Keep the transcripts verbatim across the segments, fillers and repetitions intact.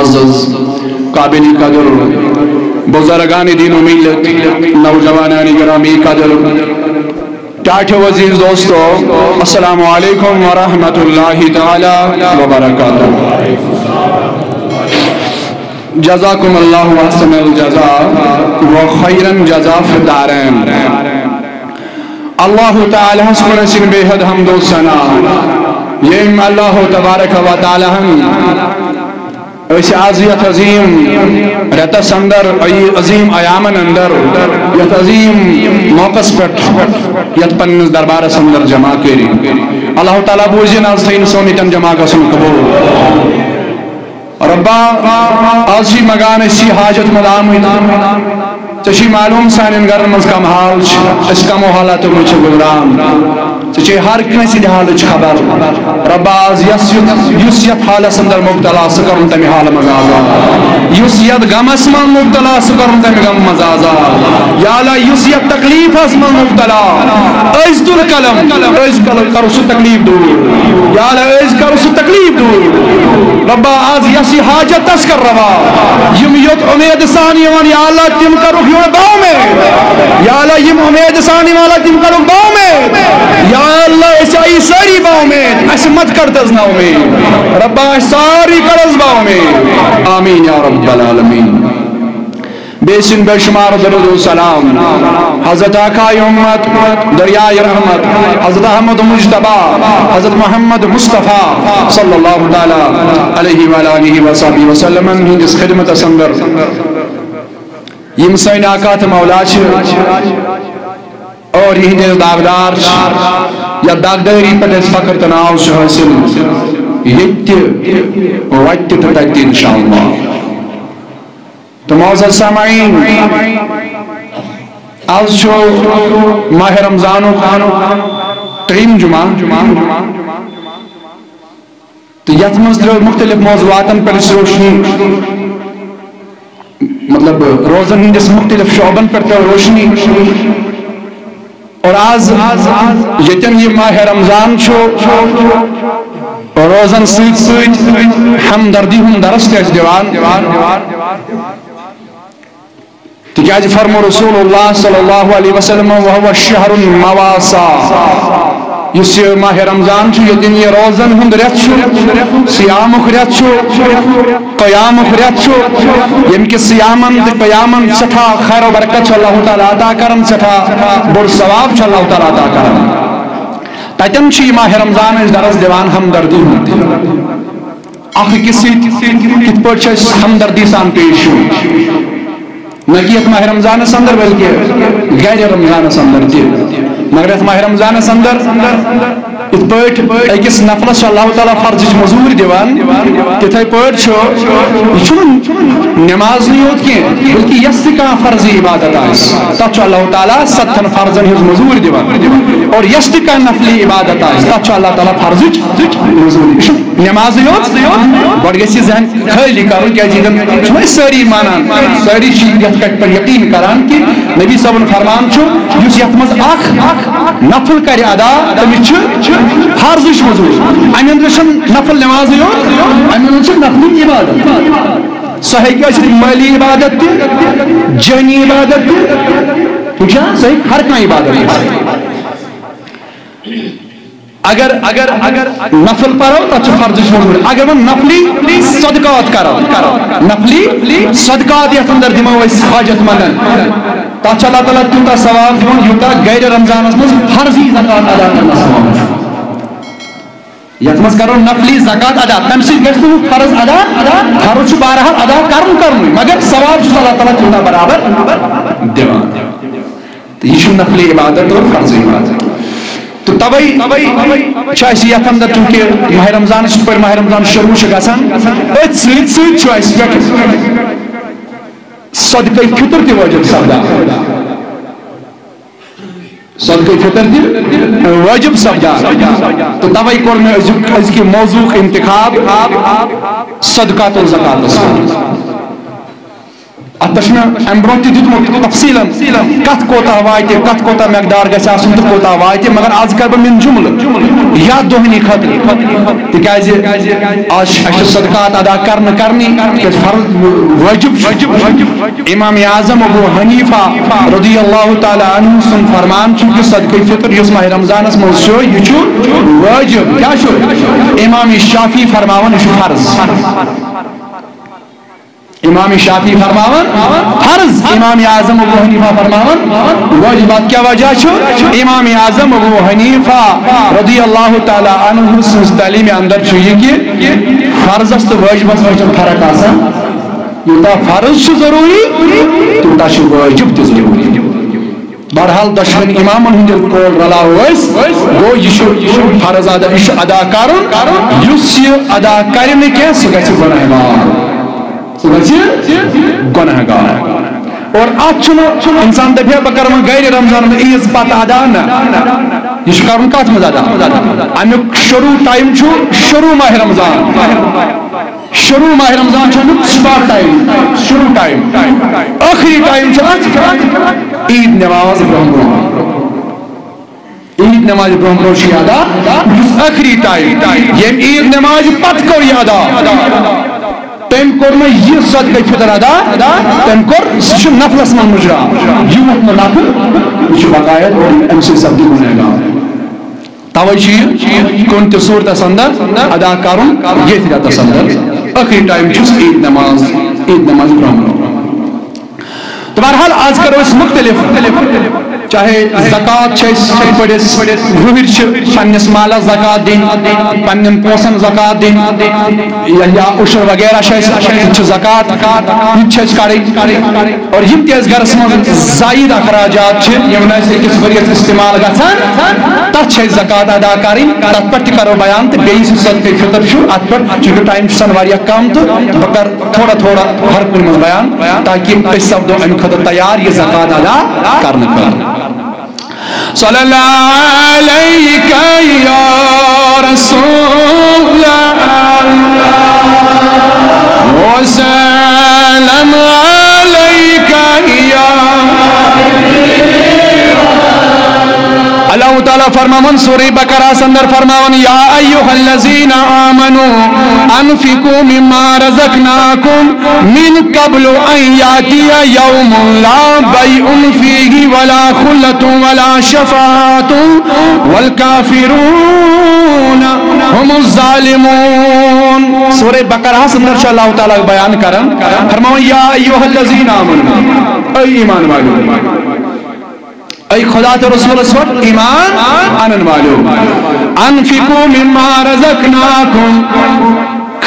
معزز، قابل قدر بزرگان دین و ملت، نوجوانان گرامی قدر، ٹاٹھیو عزیز دوستو، السلام علیکم ورحمۃ اللہ تعالی وبرکاتہ۔ جزاکم اللہ احسن الجزا و خیرا جزا فی الدارین۔ اللہ تعالیٰ ہس کُن ٲسِن بے حد حمد و ثنا، ییٚمۍ اللہ تبارک و تعالیٰ ہن أسۍ آز یتھ عظیم رٮ۪تس اندر، عظیم ایامن اندر، یتھ عظیم موقعس پٮ۪ٹھ، یتھ پننِس دربارس اندر جمع کٔرۍ۔ اللہ تعالیٰ بوٗزِن آز تھٲیِن سون ییٚتٮ۪ن جمع گژھُن قبول۔ ربا، آز چھِ منٛگان أسۍ چھِ حاجت منٛد آمٕتۍ۔ ژےٚ چھُے معلوم سانٮ۪ن گرن منٛز کم حال چھِ، أسۍ کمو حالاتو منٛز چھِ گُزران۔ ژےٚ چھے ہر کٲنٛسہِ ہٕنٛدِ حالٕچ خبر۔ ربا، آز یس یُتھ، یُس یتھ حالس اندر مبتلا، سُہ کرُن تمہِ حالہٕ منٛز آزاد۔ یُس یتھ غمس منٛز مبتلا، سُہ کرُن تمہِ غمہٕ منٛز آزاد۔ یا اللہ، یُس یتھ تکلیفس منٛز مبتلا، أزۍ تُل قلم، أزۍ قلم کرو سُہ تکلیف دوٗر۔ یا اللہ، أزۍ کرو سُہ تکلیف دوٗر۔ ربا، آز یس یہِ حاجت تس کر روا۔ یِم یوٚت اُمید سان یِوان، یا اللہ، تِم کرُکھ یورٕ باومید۔ یا اللہ، یِم اُمید سان یِوان، اللہ، تِم کرُکھ باومید۔ یا اللہ، أسۍ آیہِ سٲری باومید، اَسہِ مت کر تس نا اُمید۔ ربا، أسۍ سٲری کر از باومید۔ آمین یا رب العالمین۔ بیٚیہِ سٕنٛدۍ بے شمار درود و سلام حضرت آقای امت، دریائے رحمت، حضرت احمد مجتبیٰ، حضرت محمد مصطفیٰ صلی اللہ تعالیٰ علیہ وعلیٰ آلہ وصحبہ وسلم ہٕنٛدِس خدمتس اندر۔ یِم سٲنۍ آقا تہٕ مولا چھِ اور یِہنٛدۍ أسۍ داغدار چھِ، یا داغدٲری پٮ۪ٹھ اَسہِ فخر تہٕ ناو چھُ حٲصِل، ییٚتہِ تہِ، وَتہِ تہِ تہٕ تَتہِ تہِ انشاءاللہ۔ تہٕ معزز سامعین، آز چھُ ماہِ رمضانُک ترٛیٚیِم جمعہ، تہٕ یَتھ منٛز ترٛٲو مُختٔلِف موضوعاتن پٮ۪ٹھ اَسہِ روشنی، مطلب، روزن ہٕنٛدِس مُختٔلِف شعبن پٮ۪ٹھ ترٛٲو روشنی۔ اور آز ییٚتٮ۪ن یہِ ماہِ رمضان چھُ، روزن سۭتۍ سۭتۍ ہمدردی ہُنٛد درس تہِ اَسہِ دِوان۔ تِکیٛازِ فرمو رسول اللہ صلی اللہ علیہ وسلم، "وهو شهر المواساة"، یُس یہِ ماہِ رمضان چھُ، ییٚتٮ۪ن یہِ روزن ہُنٛد رٮ۪تھ چھُ، صیامُک رٮ۪تھ چھُ، قیامُک رٮ۪تھ چھُ، ییٚمہِ کہِ صیامن تہٕ قیامن سٮ۪ٹھاہ خیر و برکت چھُ اللہ تعالیٰ عطا کران، سٮ۪ٹھاہ بوٚڑ ثواب چھُ اللہ تعالیٰ عطا کران۔ تتٮ۪ن چھُ یہِ ماہِ رمضان اَسہِ درس دِوان ہمدردی ہُنٛد۔ اکھ أکِس سۭتۍ کِتھ پٲٹھۍ چھُ اَسہِ ہمدردی سان پیش یُن، نہ کہ یَتھ ماہِ رمضانس اندر، بلکہ غیر رمضانس اندر تہِ۔ مگر یَتھ ماہِ رمضانس اندر یِتھ پٲٹھۍ أکِس نفلس چھُ اللہ تعالیٰ فرضٕچ مٔزوٗرۍ دِوان، تِتھے پٲٹھۍ چھُ، یہِ چھُنہٕ نمازٕے یوت کینٛہہ، بلکہ یۄس تہِ کانٛہہ فرضی عبادت آسہِ، تَتھ چھُ اللہ تعالیٰ ستتھن فرضن ہٕنٛز مٔزوٗرۍ دِوان۔ اور یۄس تہِ کانٛہہ نفلی عبادت آسہِ، تَتھ چھُ اللہ تعالیٰ فرضٕچ مٔزوٗرۍ۔ یہِ چھُنہٕ نمازٕے یوت، گۄڈٕ گژھِ یہِ ذہن خٲلی کرُن، کیازِ ییٚتٮ۪ن چھِنہٕ أسۍ سٲری مانان، سٲری چھِ یَتھ کَتھِ پٮ۪ٹھ یقیٖن کران کہِ نبی صٲبُن فرمان چھُ، یُس یَتھ منٛز اکھ نفل کرِ ادا، تٔمِس چھُ فرضٕچ مٔزوٗرۍ۔ اَمہِ اندرٕ چھُنہٕ نفل نمازٕے یوت، اَمہِ اندرٕ چھُ نفلی عبادت۔ سۄ ہیٚکہِ ٲسِتھ مٲلی عبادت تہِ، جٲنی عبادت تہِ، ٹھیٖک چھا؟ سۄ ہیٚکہِ ہر کانٛہہ عبادت ٲسِتھ۔ اگر، اگر، اگر نفل پرو، تتھ چھُ فرضٕچ مٔزوٗرۍ۔ اگر وۄنۍ نفلی صدقات کرو، نفلی صدقات یتھ اندر دِمو أسۍ حاجت مندن، تتھ چھُ اللہ تعالیٰ تیوٗتاہ ثواب دِوان، یوٗتاہ غیر رمضانس منٛز فرضی زکوٰۃ ادا کرنس ثواب چھُ۔ یتھ منٛز کرو نفلی زکوٰۃ ادا، تمہِ سۭتۍ گژھِ نہٕ ہُہ فرض ادا، فرض چھُ بہرحال ادا کرُن کرنُے، مگر ثواب چھُس اللہ تعالیٰ تیوٗتاہ برابر دِوان۔ تہٕ یہِ چھُ نفلی عبادت اور فرض عبادت۔ تہٕ توے چھُ اَسہِ یَتھ اندر، چوٗنٛکہِ ماہِ رمضانَس چھِ، پٔرۍ ماہِ رمضان شروٗع چھُ گژھان، أتھۍ سۭتۍ سۭتۍ چھُ اَسہِ پٮ۪ٹھ صدقے فطر تہِ وٲجِب سپدان۔ صدقے فطر تہِ وٲجِب سپدان۔ تہٕ توے کوٚر مےٚ أزیُک، أزکہِ موضوعُک انتخاب صدقات و زکاتَس منٛز۔ اتھ پٮ۪ٹھ چھُ مےٚ امہِ برونٛہہ تہِ دیُتمُت تفصیٖلن، کتھ کوتاہ واتہِ، کتھ کوتاہ مقدار گژھِ آسُن تہٕ کوتاہ واتہِ، مگر از کرٕ بہٕ من جملہٕ یتھ دۄہنی خٲطرٕ، تِکیازِ از چھِ اسہِ صدقات ادا کرنہٕ کرنی، تِکیازِ فرض واجب چھُ۔ امام اعظم ابو حنیفہ رضی اللہ تعالیٰ عنہ سُنٛد فرمان چھُ کہ صدقہ فطر یُس ماہ رمضانس منٛز چھُ، یہِ چھُ واجب۔ کیٛاہ چھُ؟ امام شافعی فرماوان، یہِ چھُ فرض۔ امام شافعی فرماوان فرض، امام اعظم ابو حنیفہ فرماوان واجبات۔ کیا وجہ چھُ؟ امام اعظم ابو حنیفہ رضی اللہ تعالیٰ عنہ سٕنٛز تعلیمِ اندر چھُ یہِ کہ فرضس تہٕ واجبس منٛز چھِ فرق آسان۔ یوٗتاہ فرض چھُ ضروٗری، تیوٗتاہ چھُ واجب تہِ ضروٗری۔ بہرحال، دۄشوٕنۍ امامن ہُنٛد ییٚلہِ قول رلاوو أسۍ، گوٚو یہِ چھُ فرض ادا، یہِ چھُ ادا کرُن۔ یُس یہِ ادا کرِ نہٕ کینٛہہ، سُہ گژھِ گۄناہ گار، سُہ گژھِ گۄناہ گار۔ اور اتھ چھُنہٕ انسان دپہِ ہے، بہٕ کرٕ وۄنۍ گرِ رمضان منٛز عیٖد پتہٕ ادا، نہ، یہِ چھُ کرُن کتھ منٛز ادا؟ امیُک شروع ٹایم چھُ شروع ماہ رمضان۔ شروع ماہ رمضان چھُ امیُک سٹارٹ ٹایم، شروع ٹایم۔ ٲخری ٹایم چھُ اتھ عیٖد نماز برونٛہہ برونٛہہ۔ عیٖد نمازِ برونٛہہ برونٛہہ چھُ یہِ ادا، یُس ٲخری ٹایم، ییٚمہِ عیٖد نمازِ پتہٕ کوٚر یہِ ادا، تٔمۍ کوٚر نہٕ یہِ صدقہ فطر ادا، تٔمۍ کوٚر، سُہ چھُ نفلس منٛز مُجرا۔ یہِ ووٚتھ نہٕ نفل، یہِ چھُ بقایا، اَمہِ سۭتۍ سپدِ گُنہگار۔ توے چھُ یہِ کُنہِ تہِ صوٗرتس اندر ادا کرُن، ییٚتھۍ رٮ۪تس اندر۔ ٲخری ٹایم چھُس عیٖد نماز، عیٖد نماز برونٛہہ برونٛہہ۔ تہٕ بہرحال، آز کرو أسۍ مُختٔلِف، چاہے زکوٰۃ چھِ أسۍ یِتھ پٲٹھۍ أسۍ وُہٕرۍ چھِ پننِس مالس زکوٰۃ دِنۍ، پننٮ۪ن پونٛسن زکوٰۃ دِنۍ، یا، یا عُشر وغیرہ چھِ اَسہِ، یہِ تہِ چھِ زکوٰۃ، یہِ تہِ چھِ اَسہِ کڑٕنۍ۔ اور یِم تہِ اَسہِ گرس منٛز زائد اخراجات چھِ، یِم نہٕ اَسہِ أکِس ؤرِیَس استعمال گژھن، تَتھ چھِ اَسہِ زکوٰۃ ادا کَرٕنۍ۔ تَتھ پٮ۪ٹھ تہِ کَرو بیان، تہٕ بیٚیہِ یُس صدقے فطر چھُ، اَتھ پٮ۪ٹھ، چوٗنٛکہِ ٹایم چھُ آسان واریاہ کَم، تہٕ بہٕ کَرٕ تھوڑا تھوڑا ہر کُنہِ منٛز بیان، تاکہِ أسۍ سپدو اَمہِ خٲطرٕ تیار یہِ زکوٰۃ ادا کرنہٕ خٲطرٕ۔ صلی اللہ علیک یا رسول اللہ، وسلم علیک یا۔ اللہ تعالیٰ فرماوان سورہ بقرہ اندر فرماوان، یا ایھا الذین آمنوا انفقوا مما رزقناکم من قبل ان یاتی یوم لا بیع فیہ ولا خلة ولا شفاعة والکافرون هم الظالمون۔ سورہ بقرہ اندر چھُ اللہ تعالیٰ بیان کران، فرماوان، یا ایھا الذین آمنوا، اے ایمان والو، اے خدا تہٕ رسولس پٮ۪ٹھ ایمان انن والو، انفقوا مما رزقناکم،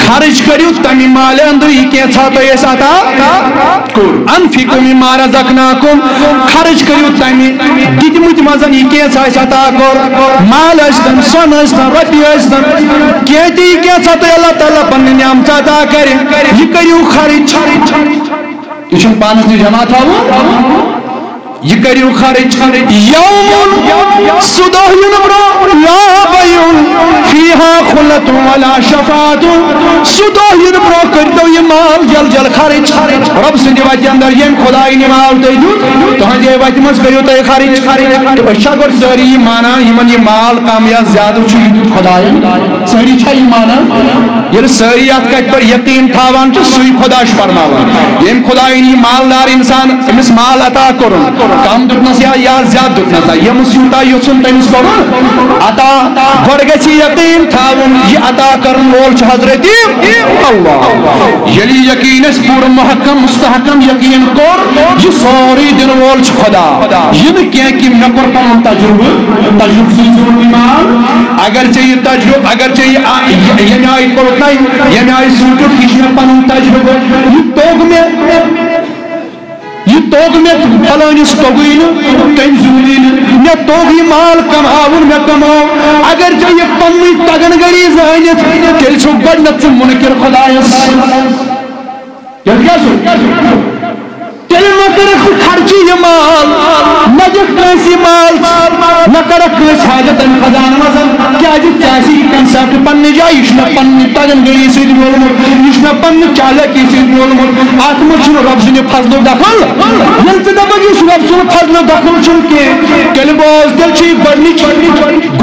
خرچ کٔرِو تمہِ مالہِ اندر یہِ کینٛژھا تۄہہِ اَسہِ عطا کوٚر۔ انفقوا مما رزقناکم، خرچ کٔرِو تمہِ دِتمٕتۍ منٛز یہِ کینٛژھا اَسہِ عطا کوٚر، مال ٲسۍتن، سۄن ٲسۍتن، رۄپیہِ ٲسۍتن، کینٛہہ تہِ یہِ کینٛژھا تۄہہِ اللہ تعالیٰ پننہِ نعمژٕ عطا کرِ، یہِ کٔرِو خرچ۔ یہِ چھُنہٕ پانس نِش جمع تھاوُن۔ یہِ کٔرِو خرٕچ۔ یومن، سُہ دۄہ یِنہٕ برٛونٛہہ، لا بیع فیہا خلة ولا شفاعة۔ سُہ دۄہ یِنہٕ برٛونٛہہ کٔرۍتو یہِ مال جل جل خرٕچ۔ رۄب سٕنٛدِ وتہِ اندر ییٚمۍ خدایہِ یہِ مال تۄہہِ دیُت، تُہنٛزے وتہِ منٛز کٔرِو تُہۍ خرٕچ۔ تہٕ أسۍ چھا گۄڈٕ سٲری یہِ مانان، یِمن یہِ مال کم یا زیادٕ چھُ، یہِ دیُت خدایَن؟ سٲری چھا یہِ مانان؟ ییٚلہِ سٲری اَتھ کَتھِ پٮ۪ٹھ یقیٖن تھاوان چھِ، سُے خۄدا چھُ فرماوان، ییٚمۍ خۄدایَن یہِ مالدار اِنسان، أمِس مال عطا کوٚرُن، کَم دیُتنَس یا، یا زیادٕ دیُتنَس، یا ییٚمِس یوٗتاہ یوٚژھُن تٔمِس کوٚرُن عطا۔ گۄڈٕ گژھِ یہِ یقیٖن تھاوُن، یہِ عطا کَرَن وول چھُ حضرت اللہ۔ ییٚلہِ یہِ یقیٖن اَسہِ پوٗرٕ محکم مستحکم یقیٖن کوٚر، یہِ سورُے دِنہٕ وول چھُ خۄدا۔ یہِ نہٕ کینٛہہ کہِ مےٚ کوٚر پنُن تجربہٕ، تجربہٕ سۭتۍ زیوٗن مےٚ مال۔ اگر ژےٚ یہِ تجربہٕ، اگر ژےٚ یہِ آ-، یہِ-، ییٚمہِ آیہِ کوٚرُتھ نہ، ییٚمہِ آیہِ سوٗنٛچُتھ، یہِ چھُ مےٚ پنُن تجربہٕ، یہِ توٚگ مےٚ، یہِ توٚگ مےٚ، فلٲنِس توٚگُے نہٕ، تٔمۍ زیوٗنٕے نہٕ، مےٚ توٚگ یہِ مال کماوُن، مےٚ کموو۔ اگر ژےٚ یہِ پننُے تگن گٔری زٲنِتھ، تیٚلہِ چھُکھ گۄڈٕنٮ۪تھ ژٕ مُنکِر خۄدایس۔ تیٚلہِ کیٛاہ چھُ؟ تیٚلہِ مہ کٔرٕکھ ژٕ خرچہِ یہِ مال، مہ دِکھ کٲنٛسہِ یہِ مال، مہ کَڑکھ کٲنٛسہِ حاجتن خزانہٕ منٛز، کیٛازِ ژےٚ آسی یہِ concept پننہِ جایہِ، یہِ چھُ مےٚ پننہِ تگن گٔری سۭتۍ میوٗلمُت، یہِ چھُ مےٚ پننہِ چالاکی سۭتۍ میوٗلمُت، اَتھ منٛز چھُنہٕ رۄب سٕنٛدِ فضلُک دخل۔ ییٚلہِ ژٕ دَپَکھ یُس رۄب سُنٛد فضلُک دخل چھُنہٕ کینٛہہ، تیٚلہِ بوز، تیٚلہِ چھُ یہِ گۄڈٕنِچ،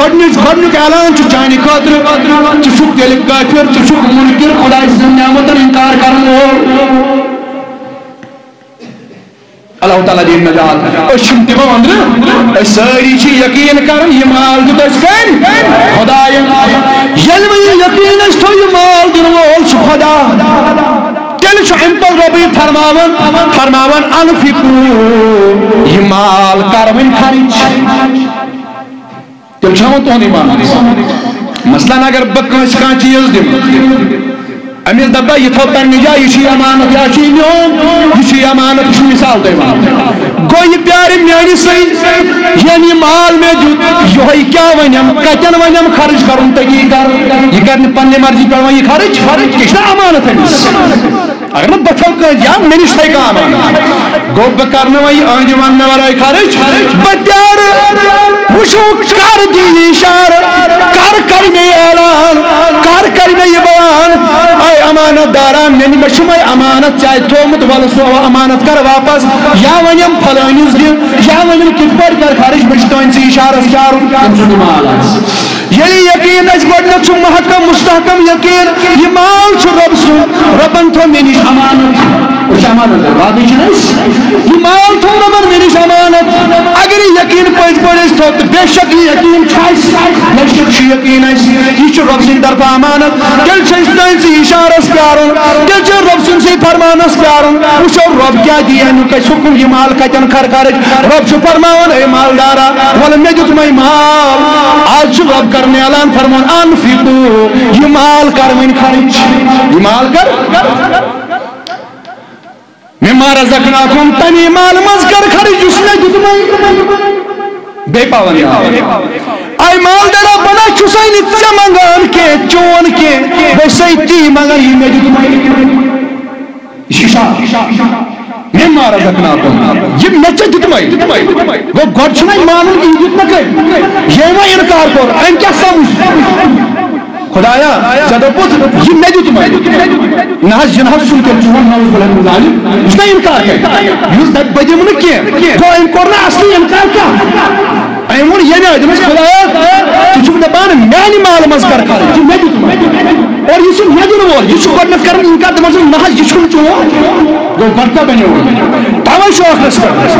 گۄڈٕنِچ، گۄڈٕنیُک اعلان چھُ چانہِ خٲطرٕ، ژٕ چھُکھ تیٚلہِ کٲفِر، ژٕ چھُکھ مُنکِر، خۄداے سٕنٛدٮ۪ن نعمتن اِنکار کرن وول۔ اللہ تعالیٰ دِیِن نجات۔ أسۍ چھِنہٕ تِمو أنٛدرٕ، أسۍ سٲری چھِ یقیٖن کران، یہِ مال دیُت اَسہِ کٔمۍ؟ خۄدایَن۔ ییٚلہِ وۄنۍ یہِ یقیٖن اَسہِ تھوٚو، یہِ مال دِنہٕ وول چھُ خۄدا، تیٚلہِ چھُ اَمہِ پتہٕ رۄبٕے فرماوان، فرماوان، "انفقوا"، یہِ مال کر وۄنۍ خرٕچ۔ تیٚلہِ چھُ ہاوان تُہُنٛد ایٖمان۔ مثلاً اگر بہٕ کٲنٛسہِ کانٛہہ چیٖز دِمہٕ، أمِس دَپہٕ بہٕ، "یہِ تھاو پننہِ جایہِ، یہِ چھُے امانت، یا چھُے میون، یہِ چھُے امانت"، یہِ چھُ مثال تۄہہِ وَنان۔ گوٚو یہِ پیارِ میٛانہِ سۭتۍ، ییٚمۍ یہِ مال مےٚ دیُت، یِہوٚے کیٛاہ وَنٮ۪م، کَتٮ۪ن وَنٮ۪م خرٕچ کَرُن تٔتی کَرٕ۔ یہِ کَرِ نہٕ پننہِ مرضی پٮ۪ٹھ وۄنۍ یہِ خرٕچ، خرٕچ، یہِ چھُنہ امانت أمِس۔ اگر نہٕ بہٕ تھاوٕ کٲنٛسہِ، یا مےٚ نِش تھایہِ کانٛہہ امانت۔ گوٚو بہٕ کرٕ نہٕ وۄنۍ یہِ أہنٛدِ وننہٕ ورٲے خرٕچ، بہٕ پیارٕ۔ وٕچھو کر دی یہِ اشارٕ، کر کرِ مےٚ یہِ اعلان، کر کرِ مےٚ یہِ بیان۔ اے امانت دارا، مےٚ نِش، مےٚ چھُ وۄنۍ امانت ژےٚ اَتہِ تھوٚومُت، وَلہٕ سُہ امانت کر واپس، یا وَنٮ۪م فلٲنِس دِ، یا وَنٮ۪م کِتھ پٲٹھۍ کر خرٕچ، مےٚ چھُ تُہنٛدسٕے اشارس پیارُن، تٔمۍ سُنٛد مال آسہِ۔ ییٚلہِ یقیٖن اَسہِ گۄڈٕنٮ۪تھ چھُ محکم مستحکم یقیٖن، یہِ مال چھُ رۄب سُنٛد، رۄبن تھوٚو مےٚ نِش امانت۔ أسۍ چھِ امانت دار، باقٕے چھِنہٕ أسۍ۔ یہِ مال تھوٚو رۄبن مےٚ نِش امانت۔ اگر یہِ یقیٖن پٔزۍ پٲٹھۍ أسۍ تھوٚو، تہٕ بے شک یہِ یقیٖن چھُ اَسہِ، بے شک چھُ یقیٖن اَسہِ، یہِ چھُ رۄب سٕنٛدِ طرفہٕ امانت۔ تیٚلہِ چھُ اَسہِ تٔمۍ سٕے اشارس پیارُن، تیٚلہِ چھُ رۄب سٕنٛدسٕے فرمانس پیارُن۔ وٕچھو رۄب کیٛاہ دِیہِ اَمیُک اَسہِ حُکم، یہِ مال کَتٮ۪ن کر خرٕچ۔ رۄب چھُ فرماوان، اے مالدارا، وَلہٕ مےٚ دیُتمَے مال۔ آز چھُ رۄب کران اعلان، فرمان، انفقوا، یہِ مال کر وۄنۍ خرٕچ، یہِ مال کر، مما رزقناکم، تَمی مال منٛز کر خرٕچ یُس مےٚ دیُتمَے۔ بیٚیہِ پاوان یاد۔ اے مالدارا، بہٕ نہ چھُسَے نہٕ ژےٚ منٛگان کینٛہہ، چون کینٛہہ، بہٕ چھُسَے تی منٛگان یہِ مےٚ دیُتمَے۔ یہِ چھُ اشارٕ۔ مما رزقناکم۔ یہِ مےٚ ژےٚ دیُتمَے۔ گوٚو گۄڈٕ چھُنہ یہِ مانُن کہِ یہِ دیُت مےٚ کٔمۍ؟ ییٚمۍ وۄنۍ اِنکار کوٚر، أمۍ کیٛاہ سمجھ؟ خۄدایا، ژےٚ دوٚپُتھ، یہِ مےٚ دیُتمَے۔ نہ حظ، یہِ نہ حظ چھُنہٕ تیٚلہِ چون نعوذ باللہ من ذالک۔ یہِ چھُنہ اِنکار کَرِ۔ یُس دَپہِ، بہٕ دِمہٕ نہٕ کینٛہہ۔ گوٚو أمۍ کوٚر نہٕ اصلی اِنکار کانٛہہ۔ أمۍ ووٚن، ییٚمہِ آیہِ دوٚپمَس، خۄدایا، ژٕ چھُکھ دَپان، میٛانہِ مالہٕ منٛز کر خرٕچ، یہِ مےٚ دیُتمُت۔ اور یُس یہِ مےٚ دِنہٕ وول، یہِ چھُ گۄڈٕنٮ۪تھ کران اِنکار، دَپان چھُ، نہ حظ، یہِ چھُنہٕ چون۔ گوٚو، گۄڈٕ کیٛاہ بَنیو؟ تَوَے چھُ ٲخرَس پٮ۪ٹھ،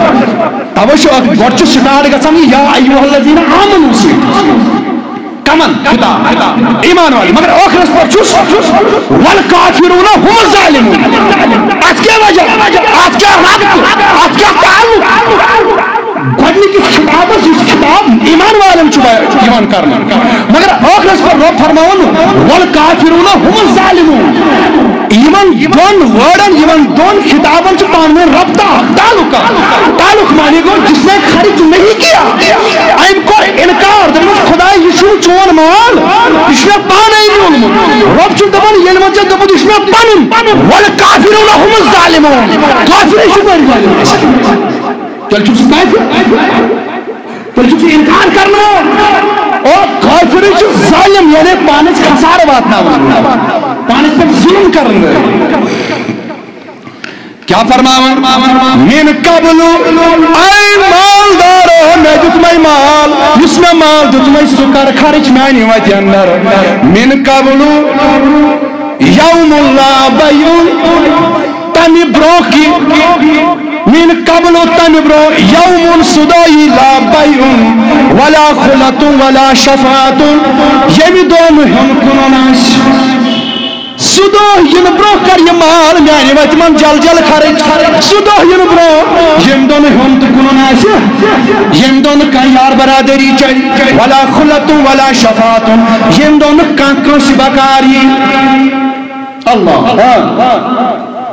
تَوَے چھُ ٲخرَس، گۄڈٕ چھُ start گژھان یہِ یا ایُّہَا الَّذیٖنَ آمَنوٗ سۭتۍ۔ کمن؟ خطاب۔ ایمان والے۔ مگر ٲخرس پٮ۪ٹھ چھُس، والکافرون هم الظالمون۔ اتھ کیٛاہ وجہ؟ اتھ کیٛاہ ربط؟ اتھ کیٛاہ تعلق؟ گۄڈنِکِس خطابس، یُس خطاب ایمان والٮ۪ن چھُ بیا-، یِوان کرنہٕ، مگر ٲخرس پٮ۪ٹھ رۄب فرماوان، والکافرون هم الظالمون۔ یِمن دۄن wordن، یِمن دۄن خطابن چھُ پانہٕ ؤنۍ ربطہ، تعلق۔ تعلق معنی گوٚو، جس نے خرچ نہیں کیا، أمۍ کوٚر انکار، دوٚپمَس، خۄدایا، یہِ چھُنہٕ چون مال، یہِ چھُ مےٚ پانے میوٗلمُت۔ رۄب چھُ دَپان، ییٚلہِ وۄنۍ ژےٚ دوٚپُتھ، یہِ چھُ مےٚ پَنُن، والکافرون هم الظالمون، کافرٕے چھُ بٔڑۍ ظٲلِم۔ تیٚلہِ چھُکھ ژٕ کافر، تیٚلہِ چھُکھ ژٕ انکار کرن وول۔ او کافرٕے چھُ ظٲلِم، یعنی پانس خسارٕ واتناوان، پانس پٮ۪ٹھ ظلم کرن وول۔ کیٛاہ فرماوان؟ من قبل، اے مالدارو، مےٚ دیُتمَے مال، یُس مےٚ مال دیُتمَے، سُہ کر خرٕچ میٛانہِ وَتہِ اندر۔ من قبل یوم لا بیع، تَمہِ برٛونٛہہ کہِ، من قبل، تَمہِ برٛونٛہہ، یوم، سُہ دۄہ یی، لا بیع ولا خلة ولا شفاعة، ییٚمہِ دۄہ نہٕ ہیوٚن کٕنُن آسہِ۔ سُہ دۄہ یِنہٕ برٛونٛہہ کر یہِ مال میٛانہِ وَتہِ منٛز جل جل خرٕچ۔ سُہ دۄہ یِنہٕ برٛونٛہہ، ییٚمہِ دۄہ نہٕ ہیوٚن تہٕ کٕنُن آسہِ، ییٚمہِ دۄہ نہٕ کانٛہہ یار برادری چلہِ، ولا خلة ولا شفاعة، ییٚمہِ دۄہ نہٕ کانٛہہ کٲنٛسہِ بکار یی۔ اللہ۔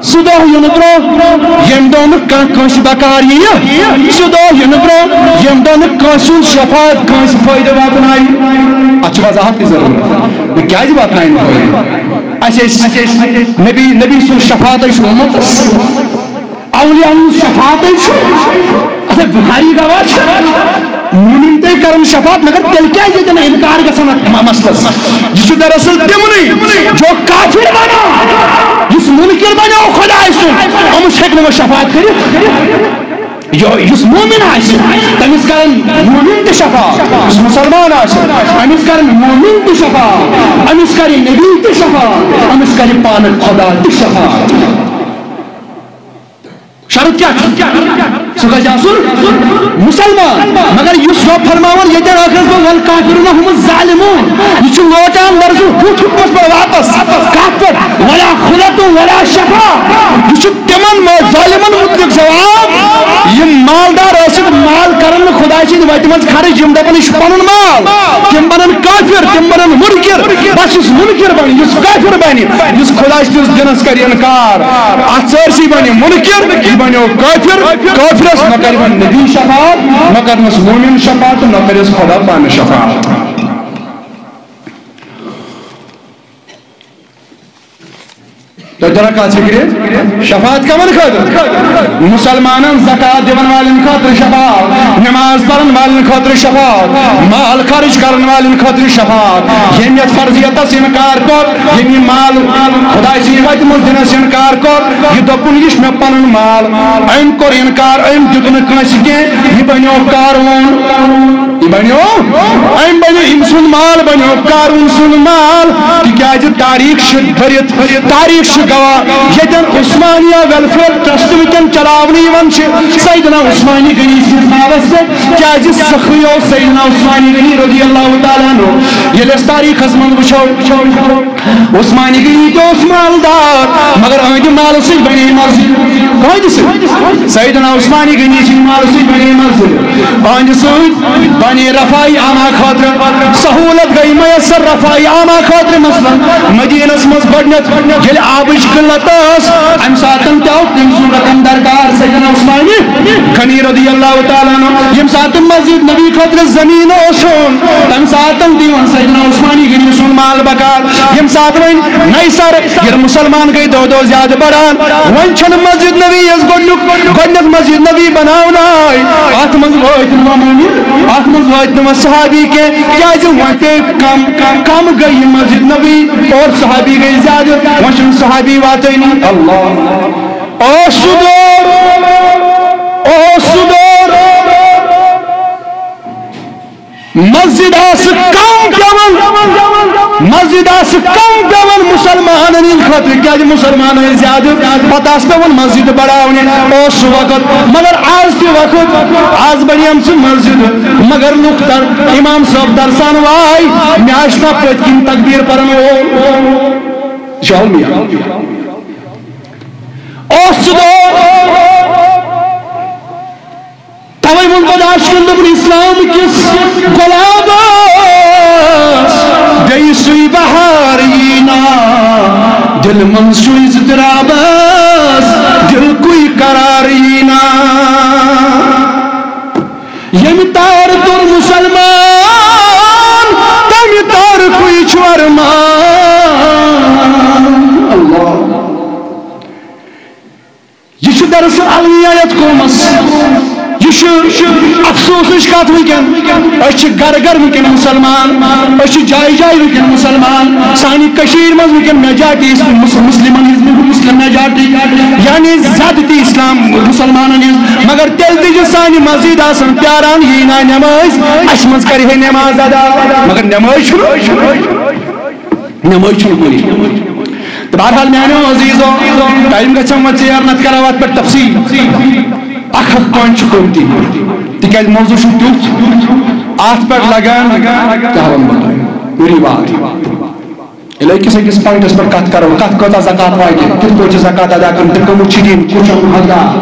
سُہ دۄہ یِنہٕ برٛونٛہہ، ییٚمہِ دۄہ نہٕ کانٛہہ کٲنٛسہِ بکار یِیہِ۔ سُہ دۄہ یِنہٕ برٛونٛہہ، ییٚمہِ دۄہ نہٕ کٲنٛسہِ ہُنٛد شفاعت کٲنٛسہِ فٲیدٕ واتنایہِ۔ اَتھ چھِ وضاحت تہِ ضروٗرت۔ وۄنۍ کیٛازِ واتنایہِ نہٕ فٲیدٕ؟ اَسہِ ٲسۍ نبی، نبی سُنٛد شفاعت ٲسۍ اُمتس۔ اولیاء ہٕنٛز شفاعت چھِ۔ اچھا، بخاری گواہ چھِ۔ مومن تہِ کرن شفاعت، مگر تیٚلہِ کیٛازِ ییٚتٮ۪ن انکار گژھان اتھ م-، مسلس؟ یہِ چھُ دراصل تِمنٕے، جو کافر بنو، یُس منکر بنیو خداے سُنٛد، أمِس ہیٚکہِ نہٕ وۄنۍ شفاعت کٔرِتھ۔ یو-، یُس مومن آسہِ، تٔمِس کرن مومن تہِ شفاعت، یُس مسلمان آسہِ، أمِس کرن مومن تہِ شفاعت، أمِس کرِ نبی تہِ شفاعت، أمِس کرِ پانہٕ خدا تہِ شفاعت۔ شرط کیٛاہ چھُ؟ سُہ گژھِ آسُن مسلمان۔ مگر یُس رۄب فرماوان ییٚتٮ۪ن ٲخرس منٛز، "والکافرون هم الظالمون"، یہِ چھُ لوٹان دراصل ہُتھ حُکمس پٮ۪ٹھ واپس۔ کتھ پٮ۪ٹھ؟ "ولا خلة ولا شفاعة"۔ یہِ چھُ تِمن مو-، ظٲلمن مُتعلق جواب، یِم مالدار ٲسِتھ مال کرن نہٕ خداے سٕنٛدِ وتہِ منٛز خرٕچ، یِم دپن یہِ چھُ پنُن مال، تِم بنن کٲفر، تِم بنن مُنکِر۔ بس یُس مُنکِر بنہِ، یُس کٲفر بنہِ، یُس خداے سٕنٛدِس دِنس کرِ انکار، اتھ سٲرسٕے بنہِ مُنکِر، یہِ بنیو کٲفر۔ کٲفرس نہ کرِ وۄنۍ نبی شفاعت، نہ کرنس مومن شفاعت، نہ کرٮ۪س خدا پانہٕ شفاعت۔ تۄہہِ تران کتھ فکرِ؟ شفاعت کمن خٲطرٕ؟ مسلمانن زکوٰۃ دِون والٮ۪ن خٲطرٕ شفاعت، نماز پرن والٮ۪ن خٲطرٕ شفاعت، مال خرچ کرن والٮ۪ن خٲطرٕ شفاعت۔ ییٚمۍ یتھ فرضیتس انکار کوٚر، ییٚمۍ یہِ مال خداے سٕنٛدِ وتہِ منٛز دِنس انکار کوٚر، یہِ دوٚپُن، "یہِ چھُ مےٚ پنُن مال"، أمۍ کوٚر انکار، أمۍ دیُت نہٕ کٲنٛسہِ کینٛہہ، یہِ بنیو قارون۔ یہِ بنیو، أمۍ بنیو، أمۍ سُنٛد مال بنیو قارون سُنٛد مال، تِکیٛازِ تاریخ چھِ بٔرِتھ، تاریخ چھِ گواہ، ییٚتٮ۪ن عثمانیہ ویلفیئر ٹرسٹ وٕنکٮ۪ن چلاونہٕ یِوان چھِ سیدنا عثمانِ غنی سٕنٛدِس ناوس پٮ۪ٹھ، کیٛازِ سخیو سیدنا عثمانِ غنی رضی اللہ تعالیٰ عنہ، ییٚلہِ أسۍ تاریخس منٛز وٕچھو، عثمانِ غنی تہِ اوس مالدار، مگر أہنٛدِ مالہٕ سۭتۍ بنے مسجد۔ کٕہٕنٛدِ سۭتۍ؟ سیدنا عثمانِ غنی سٕنٛدِ مالہٕ سۭتۍ بنے مسجد۔ أہنٛدِ سۭتۍ بنے رفاعی عامہ خٲطرٕ۔ سہولت گٔے میسر رفاعی عامہ خٲطرٕ۔ مثلاً مدینس منٛز گۄڈٕنٮ۪تھ ییٚلہِ آبٕچ قلت ٲس، اَمہِ ساتہٕ تہِ آو تٔمۍ سُنٛد رقم درکار سیدنا عثمانِ غنی رضی اللہ تعالیٰ عنہ۔ ییٚمہِ ساتہٕ مسجد نبی خٲطرٕ زٔمیٖن اوس ہیوٚن، تَمہِ ساتہٕ تہِ ووٚن سیدنا عثمانِ غنی سُنٛد مال بکار۔ ییٚمہِ ساتہٕ وۄنۍ نَیہِ سَرٕ ییٚلہِ مُسلمان گٔے دۄہ دۄہ زیادٕ بڑان، وۄنۍ چھَنہٕ مسجد نبی یۄس گۄڈٕنیُک، گۄڈٕنیُک مسجد نبی بناونہٕ آے، اَتھ منٛز وٲتۍ نہٕ وۄنۍ مُمِن، اَتھ منٛز وٲتۍ نہٕ وۄنۍ صحابی کینٛہہ، کیٛازِ وۄنۍ پیٚیہِ کم، کم گٔے یہِ مسجد نبی اور صحابی گٔے زیادٕ، وۄنۍ چھِنہٕ صحابی واتٲنی۔ اللہ۔ اوس سُہ دور، اوس سُہ دور، مسجد آسہٕ کم پٮ۪وان، مسجد آسہٕ کم پٮ۪وان مُسلمانن ہٕنٛدِ خٲطرٕ، کیٛازِ مُسلمان ٲسۍ زیادٕ، پتہٕ آسہٕ پٮ۪وان مسجد بڑاونہِ۔ اوس سُہ وقت، مگر آز تہِ وقت، آز بڑیمژٕ مسجد، مگر لُکھ تر، امام صٲب درسان واے، مےٚ آسہِ نہ پٔتۍ کِنۍ تکبیر پرن وول۔ یہِ چھُ المیہ۔ اوس سُہ دور۔ توے ووٚن پتہٕ عاشقن، دوٚپُن، اسلام کِس گۄلابس بیٚیہِ سُے بہار یی نا، دِل منٛز چھُ اضطرابس، دِل کُے قرار یی نا۔ ییٚمہِ تار توٚر مُسلمان، تَمہِ تارُکُے چھُ ارمان۔ اللہ۔ یہِ چھُ دراصل المیہ یتھ قومس۔ یہِ چھُ افسوسٕچ کتھ وٕنکیٚن۔ أسۍ چھِ گرٕ گرٕ وٕنکیٚن مُسلمان، أسۍ چھِ جایہِ جایہِ وٕنکیٚن مُسلمان۔ سانہِ کٔشیٖرِ منٛز وٕنکیٚن میجارٹی مُسلمن ہٕنٛز، مسلم میجارٹی، یعنی زیادٕ تہِ اسلام مُسلمانن ہٕنٛز، مگر تیٚلہِ تہِ چھِ سانہِ مسجد آسان پیاران، یی نا نماز، اسہِ منٛز کرِ ہے نماز ادا، مگر نماز چھُنہٕ۔ نماز چھُنہٕ کُنہِ۔ تہٕ بہرحال میانیو عزیزو، ٹایم گژھِ وۄنۍ ژیر، نتہٕ کرو اتھ پٮ۪ٹھ تفصیل۔ اکھ اکھ پوینٹ چھُ قۭمتی، تِکیازِ موضوع چھُ تیُتھ، اتھ پٮ۪ٹھ لگان، کیٛاہ ونہٕ بہٕ تۄہہِ، ؤری واد۔ ییٚلہِ أکِس أکِس پوینٹس پٮ۪ٹھ کتھ کرو، کتھ کۭژاہ زکوٰۃ واتہِ، کِتھ پٲٹھۍ چھِ زکوٰۃ ادا کرٕنۍ، تہٕ کٕمہٕ چھِ دِنۍ، کُس چھُ حقدار،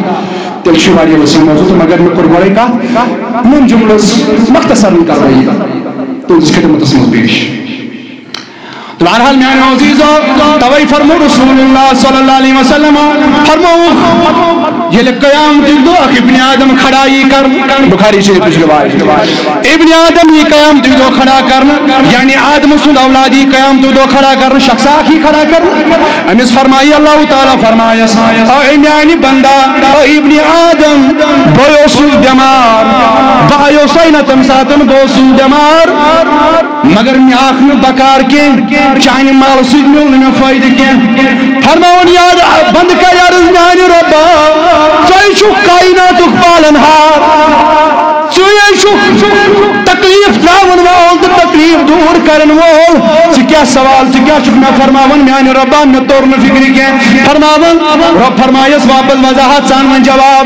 تیٚلہِ چھُ واریاہ وسیع موضوع، تہٕ مگر مےٚ کوٚر گۄڈے کتھ، یِمن جملس مختصرن کرو یہِ تُہنٛدِس خدمتس منٛز پیش۔ بہرحال میانیو عزیزو، توے فرمو رسول اللہ صلی اللہ علیہ وسلم، فرمو ییٚلہِ قیامتُک دۄہ اکھ ابن آدم کھڑا یی کرنہٕ، بخاری شریفٕچ روایت، ابن آدم یی قیامتُک دۄہ کھڑا کرنہٕ، یعنی آدم سُنٛد اولاد یی قیامتُک دۄہ کھڑا کرنہٕ، شخص اکھ یی کھڑا کرنہٕ۔ أمِس فرمایہِ اللہ تعالیٰ، فرمایس، اے میانہِ بندہ، اے ابن آدم، بہٕ اوسُس بٮ۪مار، بہٕ آیوسے نہ تمہِ ساتہٕ، بہٕ اوسُس بٮ۪مار، مگر مےٚ آکھ نہٕ بکار کینٛہہ، چانہِ مالہٕ سۭتۍ میوٗل نہٕ مےٚ فٲیدٕ کینٛہہ۔ فرماوُن یاد، بندٕ کرِ عرض، میانہِ رۄبا، ژٕے چھُکھ کائناتُک پالن ہار، ژٕے چھُکھ تکلیف تراون وول تہٕ تکلیف دور کرن وول۔ ژٕ کیٛاہ سوال، ژٕ کیٛاہ چھُکھ مےٚ فرماوان؟ میانہِ رۄبا، مےٚ توٚر نہٕ فکرِ کینٛہہ۔ فرماوان، رۄب فرمایس واپس وضاحت سان وۄنۍ جواب،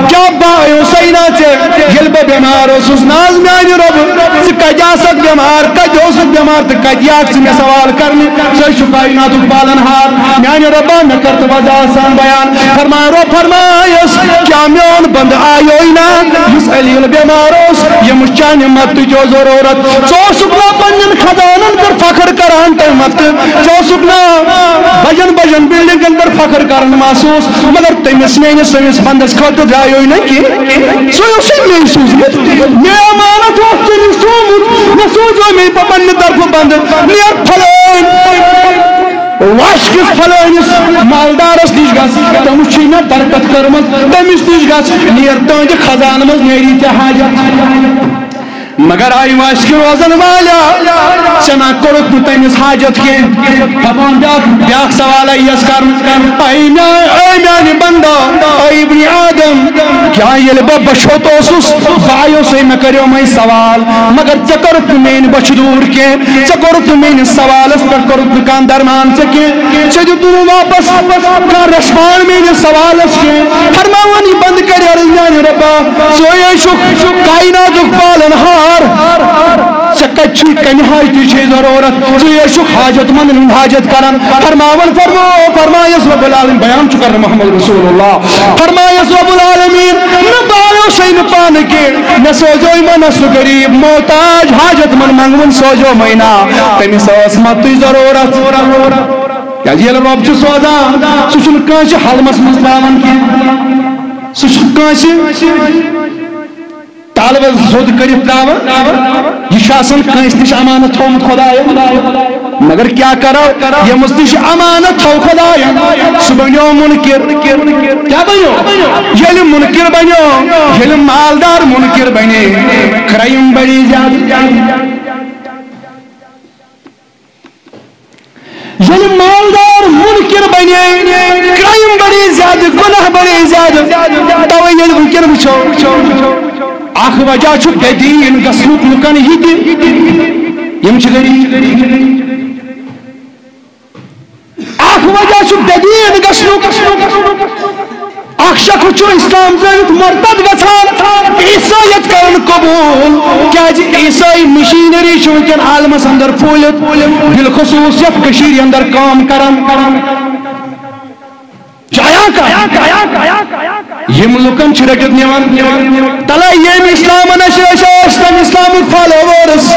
کیٛاہ بہٕ آیوسے نا ژےٚ ییٚلہِ بہٕ بٮ۪مار اوسُس؟ نہ حظ میانہِ رۄبہٕ، ژٕ کتہِ آسکھ بٮ۪مار، کتہِ اوسُکھ بٮ۪مار تہٕ کتہِ آکھ ژٕ مےٚ سوال کرنہِ؟ ژٕ چھُکھ کائناتُک پالن ہار۔ میانہِ رۄبا، مےٚ کر تہٕ وضاحت سان بیان۔ فرمان رۄب فرمایس، کیٛاہ میون بندٕ آیوے نا، یُس علیل بٮ۪مار اوس، ییٚمِس چانہِ مدتٕچ ٲس ضروٗرت؟ ژٕ اوسُکھ نا پننٮ۪ن خزانن پٮ۪ٹھ فخر کران تمہِ وقتہٕ؟ ژٕ اوسُکھ نا بجن بجن بلڈنگن پٮ۪ٹھ فخر کران محسوس؟ مگر تٔمِس میٲنِس سٲنِس بندس خٲطرٕ درٛایوے نہٕ کینٛہہ۔ سُہ اوسُے مےٚ سوٗزمُت، مےٚ امانت اوس ژےٚ نِش تھوٚومُت، مےٚ سوٗزوے مےٚ پننہِ طرفہٕ بندٕ، نیر فلٲنۍ وش کِس فلٲنِس مالدارس نِش گژھ، تٔمِس چھُے مےٚ برکت کٔرمٕژ، تٔمِس نِش گژھ، نیر تُہنٛدِ خزانہٕ منٛز نیری ژےٚ حاجت۔ مگر آے وش کہِ روزن والا، ژےٚ نہ کوٚرُتھ نہٕ تٔمِس حاجت کینٛہہ۔ دپان بیاکھ، بیاکھ سوال یِیَس کرنہٕ، اے میان، اے میانہِ بندو، اے ابن آدم، کیٛاہ ییٚلہِ بہٕ بچھوت اوسُس، بہٕ آیوسے، مےٚ کریومے سوال، مگر ژےٚ کوٚرُتھ نہٕ میٲنۍ بۄچھِ دوٗر کینٛہہ، ژےٚ کوٚرُتھ نہٕ میٲنِس سوالس پٮ۪ٹھ کوٚرُتھ نہٕ کانٛہہ درمان ژےٚ کینٛہہ، ژےٚ دیُت نہٕ مےٚ واپس کانٛہہ ریسپانڈ میٲنِس سوالس کینٛہہ۔ فرماوان یہِ بندٕ کرِ عرض میانہِ رۄبا، ژٕے چھُکھ کائناتُک پالن ہار، ژےٚ کتہِ چھُے کمہِ حاجتٕچ چھے ضرورت؟ ژٕے چھُکھ حاجت مندن ہُنٛد حاجت کران۔ فرماوان فرمو، فرمایس رب العالمین، بیان چھُ کران محمد رسول اللہ۔ فرمایس رب العالمین، نہ بایو سُے نہٕ پانہٕ کینٛہہ، مےٚ سوزیو یِمن نہ سُہ غریب محتاج حاجت مند منگوُن سوزیو مے نا، تٔمِس ٲس مدتٕچ ضرورت۔ کیازِ ییٚلہِ رب چھُ سوزان، سُہ چھُنہٕ کٲنٛسہِ حلمس منٛز تراوان کینٛہہ، سُہ چھُ کٲنٛسہِ طالبس زوٚد کٔرِتھ تراوان۔ یہِ چھُ آسان کٲنٛسہِ نِش امانت تھوٚومُت خۄدایَن۔ مگر کیٛاہ کرو، ییٚمِس نِش امانت تھوٚو خۄدایَن، سُہ بنیو مُنکِر۔ کیٛاہ بنیو؟ ییٚلہِ مُنکِر بنیو، ییٚلہِ مالدار مُنکِر بنے، کرائم بڑے زیادٕ۔ ییٚلہِ مالدار مُنکِر بنے، کرائم بڑے زیادٕ، گۄناہ بڑے زیادٕ۔ توے ییٚلہِ وٕنکیٚن وٕچھو، اکھ وجہ چھُ بے دیٖن گژھنُک لُکن یہِ تہِ، یِم چھِ غریٖب۔ اکھ وجہ چھُ بے دیٖن گژھنُک۔ اکھ شخص چھُ اسلام ترٲوِتھ مرتد گژھان، عیسٲیت کران قبول، کیازِ عیسٲئی مشینری چھِ وٕنکیٚن عالمس اندر پھوٗلِتھ، بالخصوص یتھ کٔشیٖرِ اندر کٲم کران۔ چھُ عیان کران۔ یِم لُکن چھِ رٔٹِتھ نِوان۔ تلے ییٚمۍ اسلامن اَسہِ، أسۍ ٲسۍ تَمہِ اسلامٕکۍ فالوورس۔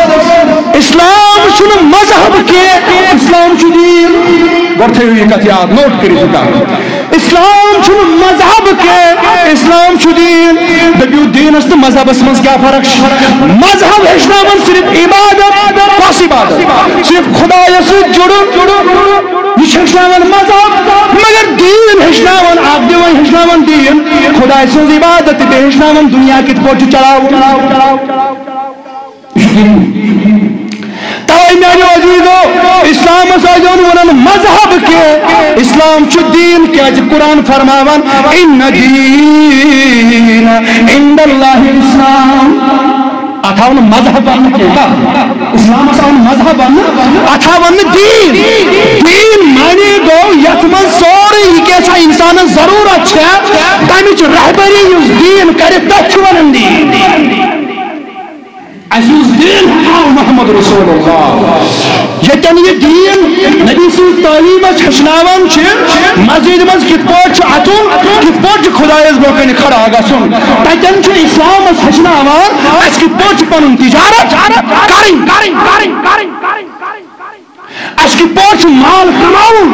اسلام چھُنہٕ مذہب کینٛہہ، اسلام چھُ دیٖن۔ گۄڈٕ تھٲیِو یہِ کتھ یاد، نوٹ کٔرِو یہِ کتھ۔ اسلام چھُنہٕ مذہب کینٛہہ، اسلام چھُ دیٖن۔ دٔپِو، دیٖنس تہٕ مذہبس منٛز کیٛاہ فرق چھِ؟ مذہب ہیٚچھناوان صرف عبادت، کۄس عبادت؟ صرف خۄدایس سۭتۍ جُڑُن۔ یہِ چھُ ہیٚچھناوان مذہب، مگر دیٖن ہیٚچھناوان، اکھ دِوان ہیٚچھناوان دیٖن، خۄداے سٕنٛز عبادت تہِ بیٚیہِ ہیٚچھناوان دُنیا کِتھ پٲٹھۍ چھُ چلاوُن۔ توے میانیو عزیزو، اسلامس ٲسۍزیو نہٕ ونان مذہب کینٛہہ، اسلام چھُ دیٖن، کیازِ قرآن فرماوان، "ان الدین عند اللہ الاسلام"۔ اتھ آو نہٕ مذہب وننہٕ کینٛہہ، کتھ؟ اسلامس آو نہٕ مذہب وننہٕ، اتھ آو وننہٕ دیٖن۔ دیٖن معنی گوٚو یتھ منٛز سورُے یہِ کینٛژھا انسانس ضروٗرت چھےٚ، تمِچ رہبری یُس دیٖن کرِ، تتھ چھِ ونان دیٖن۔ اَسہِ یُس دیٖن ہاو محمد رسول اللہ، ییٚتٮ۪ن یہِ دیٖن نبی سٕنٛز تعلیٖم أسۍ ہیٚچھناوان چھِ، مسجدِ منٛز کِتھ پٲٹھۍ چھُ اَژُن، کِتھ پٲٹھۍ چھُ خۄدایَس برٛونٛہہ کَنہِ کھڑا گژھُن، تَتٮ۪ن چھُ اِسلام اَسہِ ہیٚچھناوان اَسہِ کِتھ پٲٹھۍ چھِ پَنُن تِجارت کَرٕنۍ۔ اَسہِ کِتھ پٲٹھۍ چھُ مال کماوُن؟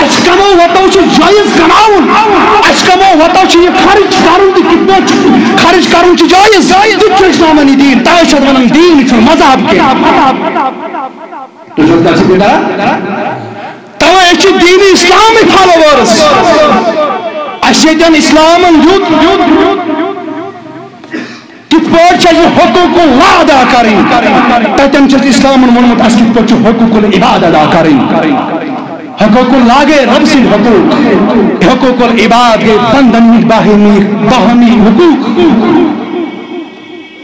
اَسہِ کمو وتو چھُ جٲیز کماوُن؟ اَسہِ کمو وتو چھُ یہِ خرٕچ کرُن تہٕ کِتھ پٲٹھۍ چھُ خرٕچ کرُن چھُ جٲیز؟ تہِ چھُ اِسلامن یہِ دیٖن، تَوَے چھِ اَتھ وَنان دیٖن، یہِ چھُنہٕ مذہب کینٛہہ۔ تُہۍ چھِو حظ کَتھ سۭتۍ مِلان؟ تَوَے أسۍ چھِ دیٖنِ اِسلامٕکۍ فالووٲرٕس۔ اَسہِ ییٚتٮ۪ن اِسلامَن دیُت، کِتھ پٲٹھۍ چھِ اَسہِ حقوق اللہ ادا کَرٕنۍ؟ تَتٮ۪ن چھِ اَسہِ اِسلامَن ووٚنمُت، اَسہِ کِتھ پٲٹھۍ چھِ حقوق العباد ادا کَرٕنۍ۔ حقوق اللہ گٔے رب سٕنٛدۍ حقوق، حقوق العباد گٔے بندن ہٕنٛدۍ باہمی، باہمی حقوق۔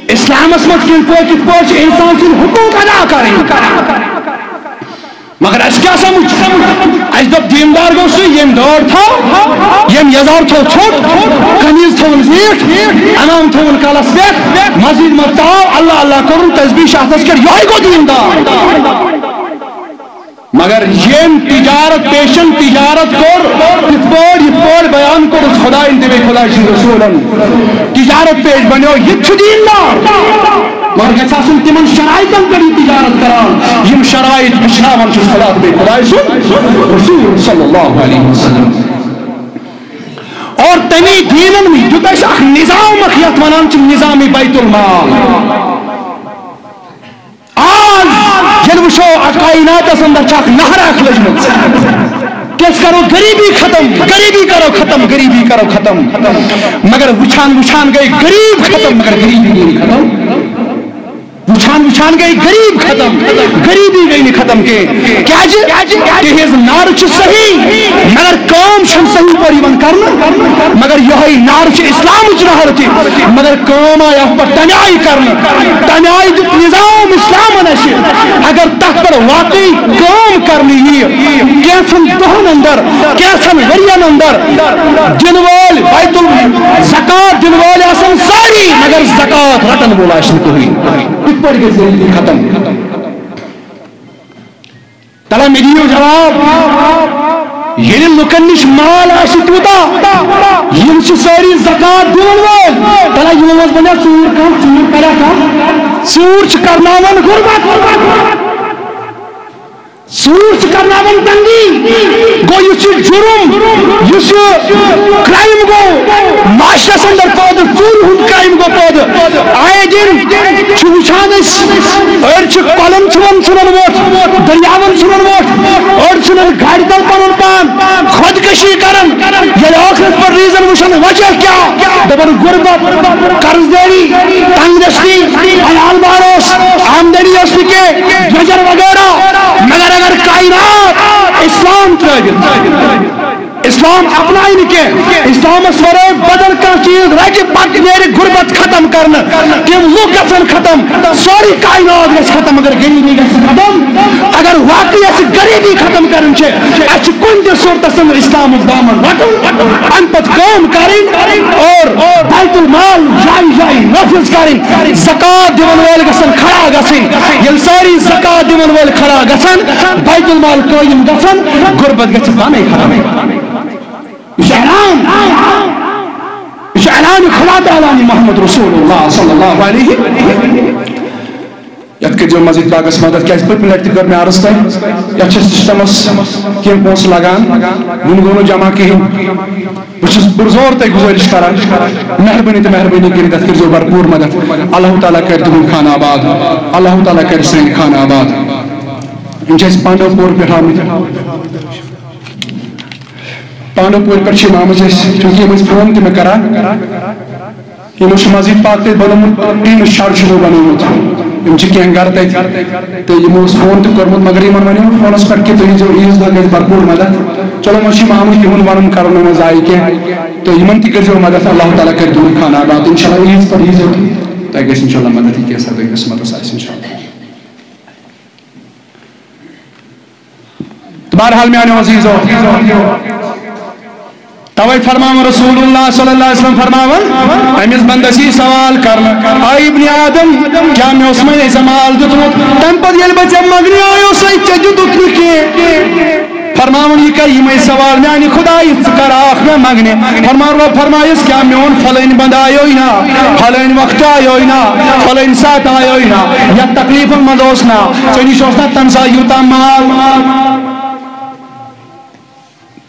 اِسلامَس منٛز کِتھ پٲٹھۍ، کِتھ پٲٹھۍ چھِ اِنسان سٕنٛدۍ حقوق ادا کَرٕنۍ؟ مگر اَسہِ کیٛاہ سَمجھ؟ اَسہِ دوٚپ، دیٖندار گوٚو سُہ، ییٚمۍ دٲر تھٲو، ییٚمۍ یَزار تھوٚو ژھوٚٹ، قمیٖض تھٲوٕن زیٖٹھ، عمام تھٲوٕن کَلَس پٮ۪ٹھ، مسجد منٛز ژاو، اللہ اللہ کوٚرُن، تسبیح چھِ اَتھَس کٮ۪تھ، یِہوٚے گوٚو دیٖندار۔ مگر ییٚمۍ تجارت پیشن تجارت کوٚر، یِتھ پٲٹھۍ، یِتھ پٲٹھۍ بیان کوٚرُس خۄدایَن تہٕ بیٚیہِ خۄداے سٕنٛدۍ رسوٗلَن، تجارت پیش بنیو، یہِ تہِ چھُ دیٖندار۔ مگر گژھِ آسُن تِمن شرائطن پٮ۪ٹھ یہِ تجارت کران، یِم شرائط ہیٚچھناوان چھُس خدا تہٕ بیٚیہِ خدایہِ سُنٛد رسول صلی اللہ علیہ وسلم۔ اور تَمی دیٖنن دیُت اَسہِ اکھ نظام، اکھ یَتھ وَنان چھِ نظامِ بیت المال۔ آز ییٚلہِ وٕچھو، اَتھ کائناتس اندر چھِ اکھ نہر اکھ لٔجمٕژ کہ أسۍ کرو غریبی ختم، غریبی کرو ختم، غریبی کرو ختم۔ مگر وٕچھان وٕچھان گٔے غریب ختم، مگر غریبی گٔے نہٕ ختم۔ وٕچھان وٕچھان گٔے غریب ختم، غریبی گٔے نہٕ ختم کینٛہہ۔ کیازِ؟ تِہنٛز نعرٕ چھِ صحیح، مگر کٲم چھَنہٕ صحیح پٲٹھۍ یِوان کرنہٕ۔ مگر یِہوٚے نعرٕ چھِ اِسلامٕچ نعرٕ تہِ، مگر کٲم آیہِ اَتھ پٮ۪ٹھ تَمہِ آیہِ کرنہٕ، تَمہِ آیہِ دیُت نظام اِسلامَن اَسہِ۔ اگر تَتھ پٮ۪ٹھ واقعی کٲم کرنہٕ یِیہِ، کینٛژھن دۄہَن اندر، کینٛژھن ؤرین اندر دِنہٕ وٲلۍ، بیت الزکات دِنہٕ وٲلۍ آسن سٲری، مگر زکات رٹن وول آسہِ نہٕ کٕہٕنۍ۔ کِتھ پٲٹھۍ گژھِ غریبی ختم؟ تلا مےٚ دِیِو جواب، ییٚلہِ لُکن نِش مال آسہِ تیوٗتاہ، یِم چھِ سٲری زکات دِوان وٲلۍ، تلا یِمو منٛز بنیا ژوٗر کانٛہہ، ژوٗر کریا کانٛہہ؟ ژوٗر چھِ کرناوان غربت۔ ژوٗر چھِ کرناوان تنگی۔ گوٚو یُس یہِ جُرُم، یُس یہِ کرائم گوٚو، معاشرس اندر پٲدٕ، ژوٗرِ ہُنٛد کرائم گوٚو پٲدٕ۔ آیے دِن چھِ وٕچھان أسۍ، أڑۍ چھِ کۄلن ژھٕنان، ژھٕنان وۄٹھ، دٔریاوَن ژھٕنان وۄٹھ، أڑۍ ژھٕنان گاڑِ تل پنُن پان، خودکشی کران۔ ییٚلہِ ٲخرس پٮ۪ٹھ ریزن وٕچھان، وجہ کیٛاہ؟ دپان غربت، قرض دٲری، تنگ دستی، عیال بار اوس، آمدنی ٲس نہٕ کینٛہہ، درٛۄجر وغیرہ۔ مگر اگر کائنات اسلام ترٲوِتھ، اسلام اپناوِ نہٕ کینٛہہ، اسلامس ورٲے بدل کانٛہہ چیز رٹہِ، پتہٕ نیرِ غربت ختم کرنہٕ، تِم لُکھ گژھن ختم، سٲرٕے کائنات گژھِ ختم، مگر غریبی گژھِ ختم۔ اگر واقعی اسہِ غریبی ختم کرٕنۍ چھِ، اسہِ چھِ کُنہِ تہِ صورتس منٛز اسلامُک دامن رٹُن، امہِ پتہٕ کٲم کرٕنۍ اور بیت المال جایہِ جایہِ نافذ کرٕنۍ۔ زکات دِوان وٲلۍ گژھن کھڑا گژھٕنۍ۔ ییٚلہِ سٲری زکات دِوان وٲلۍ کھڑا گژھن، بیت المال قٲیِم گژھن، غربت گژھِ پانے ختم۔ یہِ چھُ اعلان، یہِ چھُ اعلان خدا تعالیٰ محمد رسول اللہ صلی اللہ علیہ۔ یتھ کٔرۍزیو مسجد پاکس مدد، کیازِ پٔتمہِ لٹہِ تہِ کٔر مےٚ عرض تۄہہِ، یتھ چھِ سسٹمس کینٛہہ پونٛسہٕ لگان، وُنہِ گوٚو نہٕ جمع کِہیٖنۍ۔ بہٕ چھُس پُرزور تۄہہِ گُزٲرِش کران، مہربٲنی تہٕ مہربٲنی کٔرِتھ یتھ کٔرۍزیو بھرپوٗر مدد۔ اللہ تعالیٰ کرِ تُہُنٛد خانہٕ آباد، اللہ تعالیٰ کرِ سٲنۍ خانہٕ آباد۔ یِم چھِ اَسہِ پانڈو پور پٮ۪ٹھ آمٕتۍ۔ پانڈو پورِ پٮ۪ٹھ چھِ یِم آمٕتۍ اَسہِ، چوٗنٛکہِ یِم ٲسۍ فون تہِ مےٚ کران۔ یِمو چھُ مسجد پاک تہِ بنومُت، ٹیٖنہٕ شڈ چھُ یِمو بنومُت۔ یِم چھِ کینٛہہ گرٕ تَتہِ، تہٕ یِمو اوس فون تہِ کوٚرمُت، مگر یِمن وَنیو فونس پٮ۪ٹھ کہِ تُہۍ ییٖزیو عیٖذ دۄہ، گژھِ بھرپوٗر مدد۔ چلو، وۄنۍ چھِ یِم آمٕتۍ، یِہُنٛد وَنُن کرو نہٕ وۄنۍ ضایع کینٛہہ، تہٕ یِمن تہِ کٔرۍزیو مدد، اللہ تعالیٰ کرِ تِمن خانہٕ آباد۔ انشاءاللہ عیٖذ پٮ۪ٹھ ییٖزیو تُہۍ، تۄہہِ گژھِ انشاءاللہ مدد، یہِ کینٛہہ سا تۄہہِ قٕسمتس آسہِ انشاءاللہ۔ تہٕ بہرحال میانیو عزیزو، توے فرماوان رسول اللہ صلی اللہ علیہ وسلم فرماوان، أمِس بندس یی سوال کرنہٕ، اے ابن آدم، کیٛاہ مےٚ اوس مےٚ ژےٚ مال دیُتمُت؟ تمہِ پتہٕ ییٚلہِ بہٕ ژےٚ منگنہِ آیوس، ژےٚ دیُتُتھ نہٕ کینٛہہ۔ فرماوان، یہِ کَرِ یِمَے سوال، میٛانہِ خدایہِ، ژٕ کَر آکھ مےٚ منٛگنہِ؟ فرمان، رۄب فرمایس، کیٛاہ میون فلٲنۍ بنٛدٕ آیوے نا، فلٲنۍ وقتہٕ آیوے نا، فلٲنۍ ساتہٕ آیوے نا، یَتھ تکلیفن منٛز اوس نا، ژےٚ نِش اوس نا تَمہِ ساتہٕ یوٗتاہ مال؟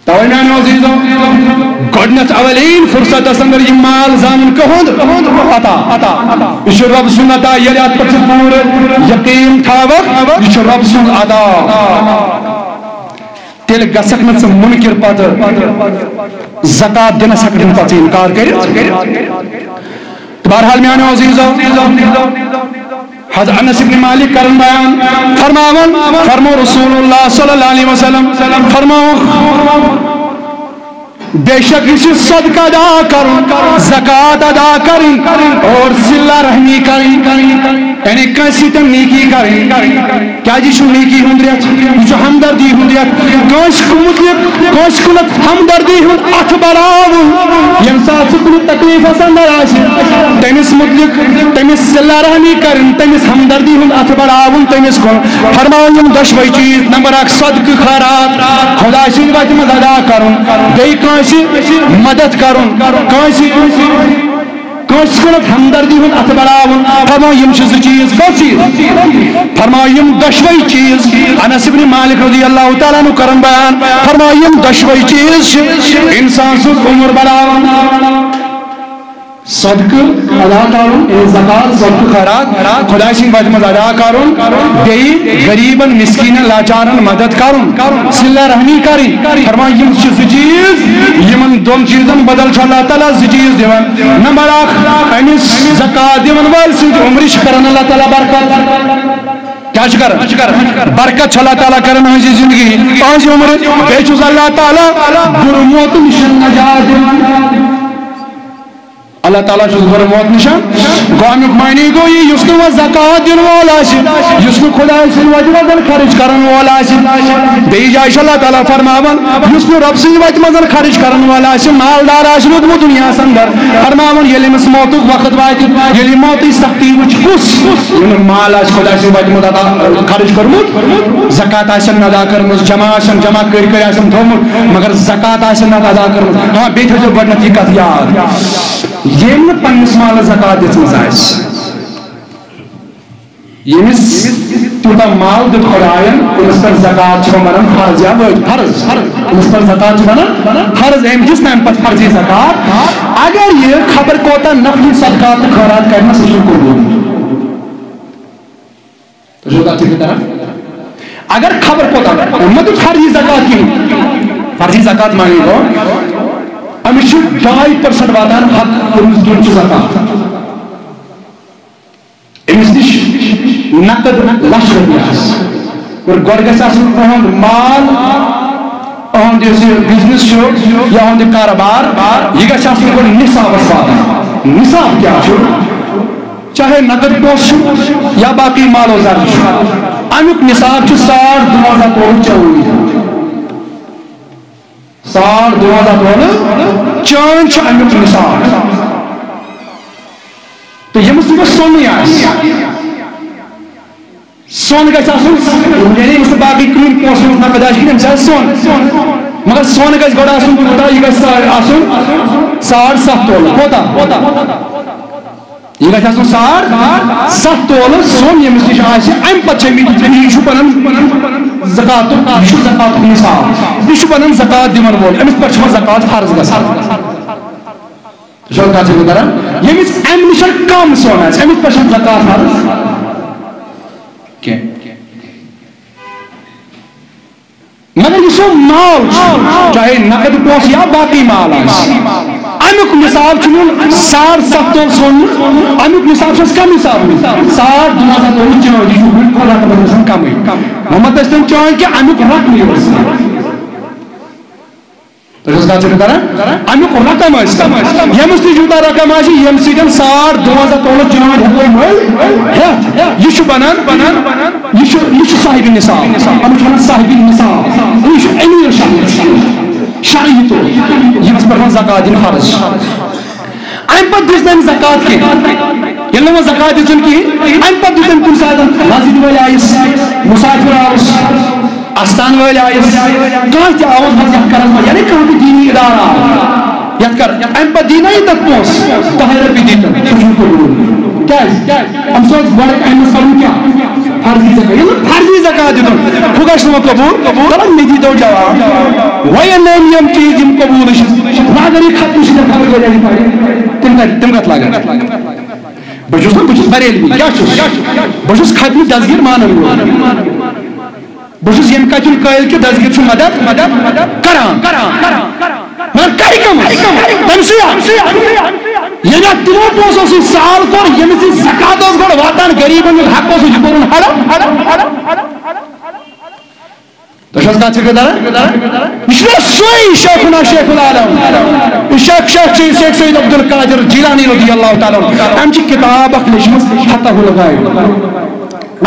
توے میانیو عزیزو، گۄڈٕنیتھ اولین فرصتس اندر یہِ مال زانُن کہُنٛد؟ عطا۔ یہِ چھُ رۄب سُنٛد عطا، ییٚلہِ اتھ پٮ۪ٹھ ژٕ پوٗرٕ یقین تھاوکھ، یہِ چھُ رۄب سُنٛد عطا۔ تیٚلہِ گژھکھ نہٕ ژٕ مُنکر پتہٕ زکات دِنس ہٮ۪ککھ نہٕ پتہٕ ژٕ انکار کٔرِتھ۔ بہرحال میانیو عزیزو، حضرت انس ابن مالک کرن بیان، فرماون، فرمو رسول اللہ صلی اللہ علیہ وسلم، فرمو، بے شک یُس یہِ صدقہ ادا کرُن، زکات ادا کرٕنۍ اور صلہ رحمی کرٕنۍ، یعنی کٲنٛسہِ سۭتۍ نیکی کرٕنۍ۔ کیازِ یہِ چھُ نیکی ہُنٛد رٮ۪تھ، یہِ چھُ ہمدردی ہُنٛد رٮ۪تھ۔ کٲنٛسہِ مُتعلق، کٲنٛسہِ کُنتھ ہمدردی ہُنٛد اتھٕ بڑاوُن۔ ییٚمہِ ساتہٕ سُہ کُنہِ تکلیفس اندر آسہِ، تٔمِس مُتعلق، تٔمِس صلہ رحمی کرٕنۍ، تٔمِس ہمدردی ہُنٛد اتھٕ بڑاوُن، تٔمِس کُن۔ فرماوُن یِم دۄشوے چیٖز، نمبر اکھ صدقہٕ خیرات، خدا سٕنٛدِ وتہِ منٛز ادا کرُن، بیٚیہِ کٲنٛسہِ مدد کرُن، کٲنٛسہِ کٲنٛسہِ کُنتھ ہمدردی ہُنٛد اتھٕ بڑاوُن۔ فرماو، یِم چھِ زٕ چیٖز۔ کۄس چیٖز؟ فرماو، یِم دۄشوے چیٖز۔ انس ابن مالک رضی اللہ تعالیٰ عنہ کرن بیان۔ فرماو، یِم دۄشوے چیٖز چھِ انسان سٕنٛز عمر بڑاوان۔ صدقہٕ ادا کرُن، یعنی زکات، صدقہٕ خیرات، خداے سٕنٛدِ وتہِ منٛز ادا کرُن، بیٚیہِ غریبن، مسکیٖنن، لاچارن مدد کرُن، صلہ رحمی کرٕنۍ۔ فرماو، یِم چھِ زٕ چیٖز، یِمن دۄن چیٖزن بدل چھُ اللہ تعالیٰ زٕ چیٖز دِوان۔ نمبر اکھ، أمِس زکات دِوان وٲلۍ سٕنٛدِ عمرِ چھُ کران اللہ تعالیٰ برکت۔ کیٛاہ چھُ کران؟ برکت چھُ اللہ تعالیٰ کران أہنٛزِ زندگی، أہنٛزِ عمرِ۔ بیٚیہِ چھُس اللہ تعالیٰ بُرٕ موتہٕ نِش نجات دِوان۔ اللہ تعالیٰ چھُس بُرٕ موت نِش۔ گوٚو، اَمیُک معنی گوٚو یہِ، یُس نہٕ وۄنۍ زکات دِنہٕ وول آسہِ، یُس نہٕ خداے سٕنٛدِ وتہِ منٛز خرٕچ کرن وول آسہِ۔ بیٚیہِ جایہِ چھُ اللہ تعالیٰ فرماوان، یُس نہٕ رۄب سٕنٛدِ وتہِ منٛز خرٕچ کرن وول آسہِ، مالدار آسہِ روٗدمُت دُنیاہَس اندر، فرماوان، ییٚلہِ أمِس موتُک وقت واتہِ، ییٚلہِ یہِ موتٕچ سختی وٕچھِ، کُس ییٚمۍ مال آسہِ خداے سٕنٛدِ وتہِ منٛز ادا خرٕچ کوٚرمُت، زکات آسن نہ ادا کٔرمٕژ، جمع آسن، جمع کٔرۍ کٔرۍ آسن تھوٚومُت، مگر زکات آسن نہ ادا کٔرمٕژ۔ ہاں، بیٚیہِ تھٲیزیو گۄڈٕنیتھ یہِ کتھ یاد، ییٚمۍ نہٕ پننِس مالس زکات دِژمٕژ آسہِ، ییٚمِس تیوٗتاہ مال دیُت خۄدایَن، تٔمِس پٮ۪ٹھ زکات چھِ بَنان فرض یا وٲجِب۔ فرض، أمِس پٮ۪ٹھ زکات چھِ بَنان فرض، أمۍ دِژ نہٕ اَمہِ پَتہٕ فرضی زکات۔ اگر یہِ خبر کوتاہ نفلی صدقات تہٕ خٲرات کَرِ نہ، سُہ چھُنہٕ قبوٗل۔ تُہۍ چھِو کَتھ فِکر کران؟ اگر خبر کوتاہ، أمۍ مہ دیُت فرضی زکات کِہیٖنۍ، فرضی زکات معنی گوٚو، أمِس چھُ ڈاے پٔرسنٹ واتان حق، أمِس دیُن چھُ زکات۔ أمِس نِش نقد لچھ رۄپیہِ آسہِ، مگر گۄڈٕ گژھِ آسُن أہُنٛد مال، أہُنٛد یُس یہِ بزنس چھُ یا أہُنٛد یہِ کارٕبار، یہِ گژھِ آسُن گۄڈٕ نصابس واتان۔ نصاب کیٛاہ چھُ؟ چاہے نقد پونٛسہٕ چھُ یا باقٕے مال و زر چھُ، اَمیُک نصاب چھُ ساڑ دُوَنزاہ تولہٕ چٲنۍ۔ ساڑ دُوَنزاہ تولہٕ چٲنۍ چھِ اَمیُک نصاب۔ تہٕ ییٚمِس نہٕ سۄنٕے آسہِ، سۄن گژھِ آسُن، یعنی ییٚمِس نہٕ باقٕے کٕہٕنۍ پونٛسہٕ وونٛسہٕ نقد آسہِ کِہیٖنۍ، أمِس آسہِ سۄن۔ مگر سۄن گژھِ گۄڈٕ آسُن کوٗتاہ؟ یہِ گژھِ سا-، آسُن ساڑ ستھ تولہٕ۔ کوتاہ؟ یہِ گژھِ آسُن ساڑ ستھ تولہٕ سۄن ییٚمِس نِش آسہِ، اَمہِ پتہٕ چھِ أمِس، یہِ چھُ بنان زکاتُک، یہِ چھُ زکاتُک نصاب، یہِ چھُ بنان زکات دِوان وول، أمِس پٮ۪ٹھ چھُ وۄنۍ زکات فرض گژھان۔ تُہۍ چھِو کَتھ سمجھ کران؟ ییٚمِس اَمہِ نِش کم سۄن آسہِ، أمِس پٮ۪ٹھ چھُنہٕ زکات فرض کینٛہہ۔ مگر یُس یہِ مال چھُ، چاہے نقد پونٛسہٕ یا باقٕے مال آسہِ، اَمیُک نصاب چھُ نیُن ساڑ ستھ تولہٕ سۄن، اَمیُک نصاب چھُ اَسہِ کَم نصاب نیُن؟ ساڑ دُوَنزاہ تولہٕ چٲنۍ، یہِ چھُ بالکل رقمَس منٛز کَمٕے۔ وۄنۍ مہ تٔسۍ تِم چٲنۍ کہِ اَمیُک رقمٕے اوس۔ تُہۍ چھِو کَتھ سمجھ کران؟ اَمیُک رقم ٲسۍ تَن۔ ییٚمِس نِش یوٗتاہ رقم آسہِ، ییٚمہِ سۭتۍ ساڑ دُوَنزاہ تولہٕ چٲنۍ ہٮ۪کو مٔلۍ ہٮ۪تھ۔ یہِ چھُ بَنان، بَنان، یہِ چھُ، یہِ چھُ صاحبِ نصاب۔ اَمِس چھِ وَنان صاحبِ نصاب۔ یہِ چھُ أمیٖر شخص۔ شرعی طور ییٚمِس پٮ۪ٹھ وۄنۍ زکات دِنۍ فرض چھِ۔ اَمہِ پَتہٕ دِژ نہٕ أمۍ زکات کینٛہہ۔ ییٚلہِ نہٕ وۄنۍ زکات دِژٕن کِہیٖنۍ، اَمہِ پَتہٕ دیُت أمۍ کُنہِ ساتہٕ مسجد وٲلۍ آیِس، مُسافِر آوُس، استان وٲلۍ آیس، کانٛہہ تہِ آوس بس یتھ کرس منٛز، یعنی کانٛہہ تہِ دینی ادارٕ آو یتھ کر، امہِ پتہٕ دی نہ یہِ تتھ پونٛسہٕ، دَہے رۄپیہِ دی تتھ، سُہ چھُنہٕ قبول۔ کیٛازِ؟ أمۍ سٕنٛز گۄڈٕ أمِس پنُن کیٛاہ؟ فرضی زکات۔ ییٚلہِ نہٕ فرضی زکات دیُتُن، ہُہ گژھِ نہٕ وۄنۍ قبول۔ دپان مےٚ دیٖتو جواب، وۄنۍ ییٚلہِ نہٕ أمۍ یِم چیٖز یِم قبوٗلٕے چھِ، وۄنۍ اگر یہِ ختمٕے چھِ، تیٚلہِ خبر کۭتیٛاہ چھِ پرٕنۍ؟ تِم کتہِ، تِم کتھ لاگن؟ بہٕ چھُس نہ، بہٕ چھُس بریلوی، کیٛاہ چھُس؟ بہٕ چھُس ختمہِ دستگیر مانن وول۔ بہٕ چھُس ییٚمہِ کتھِ ہُنٛد قٲیِل کہِ دستگیر چھُ مدد کران۔ مگر کرِ کم؟ تٔمۍ سٕے اکھ۔ ییٚمہِ اَتھ تِمو پونٛسو سۭتۍ سال کوٚر، ییٚمِس یہِ زکات اوس گۄڈٕ واتان، غریٖبن ہُنٛد حق اوس، یہِ کوٚرُن ہڑپ۔ تۄہہِ چھُ حظ کتھ فِکرِ تران؟ یہِ چھُنہ سُے شیخنا شیخ العالم، یہِ شیخ، شیخ سید، شیخ سید عبدالقادر جیلانی رضی اللہ تعالیٰ عنہ۔ أمۍ چھِ کِتاب اکھ لیٚچھمٕژ فتح الغیب۔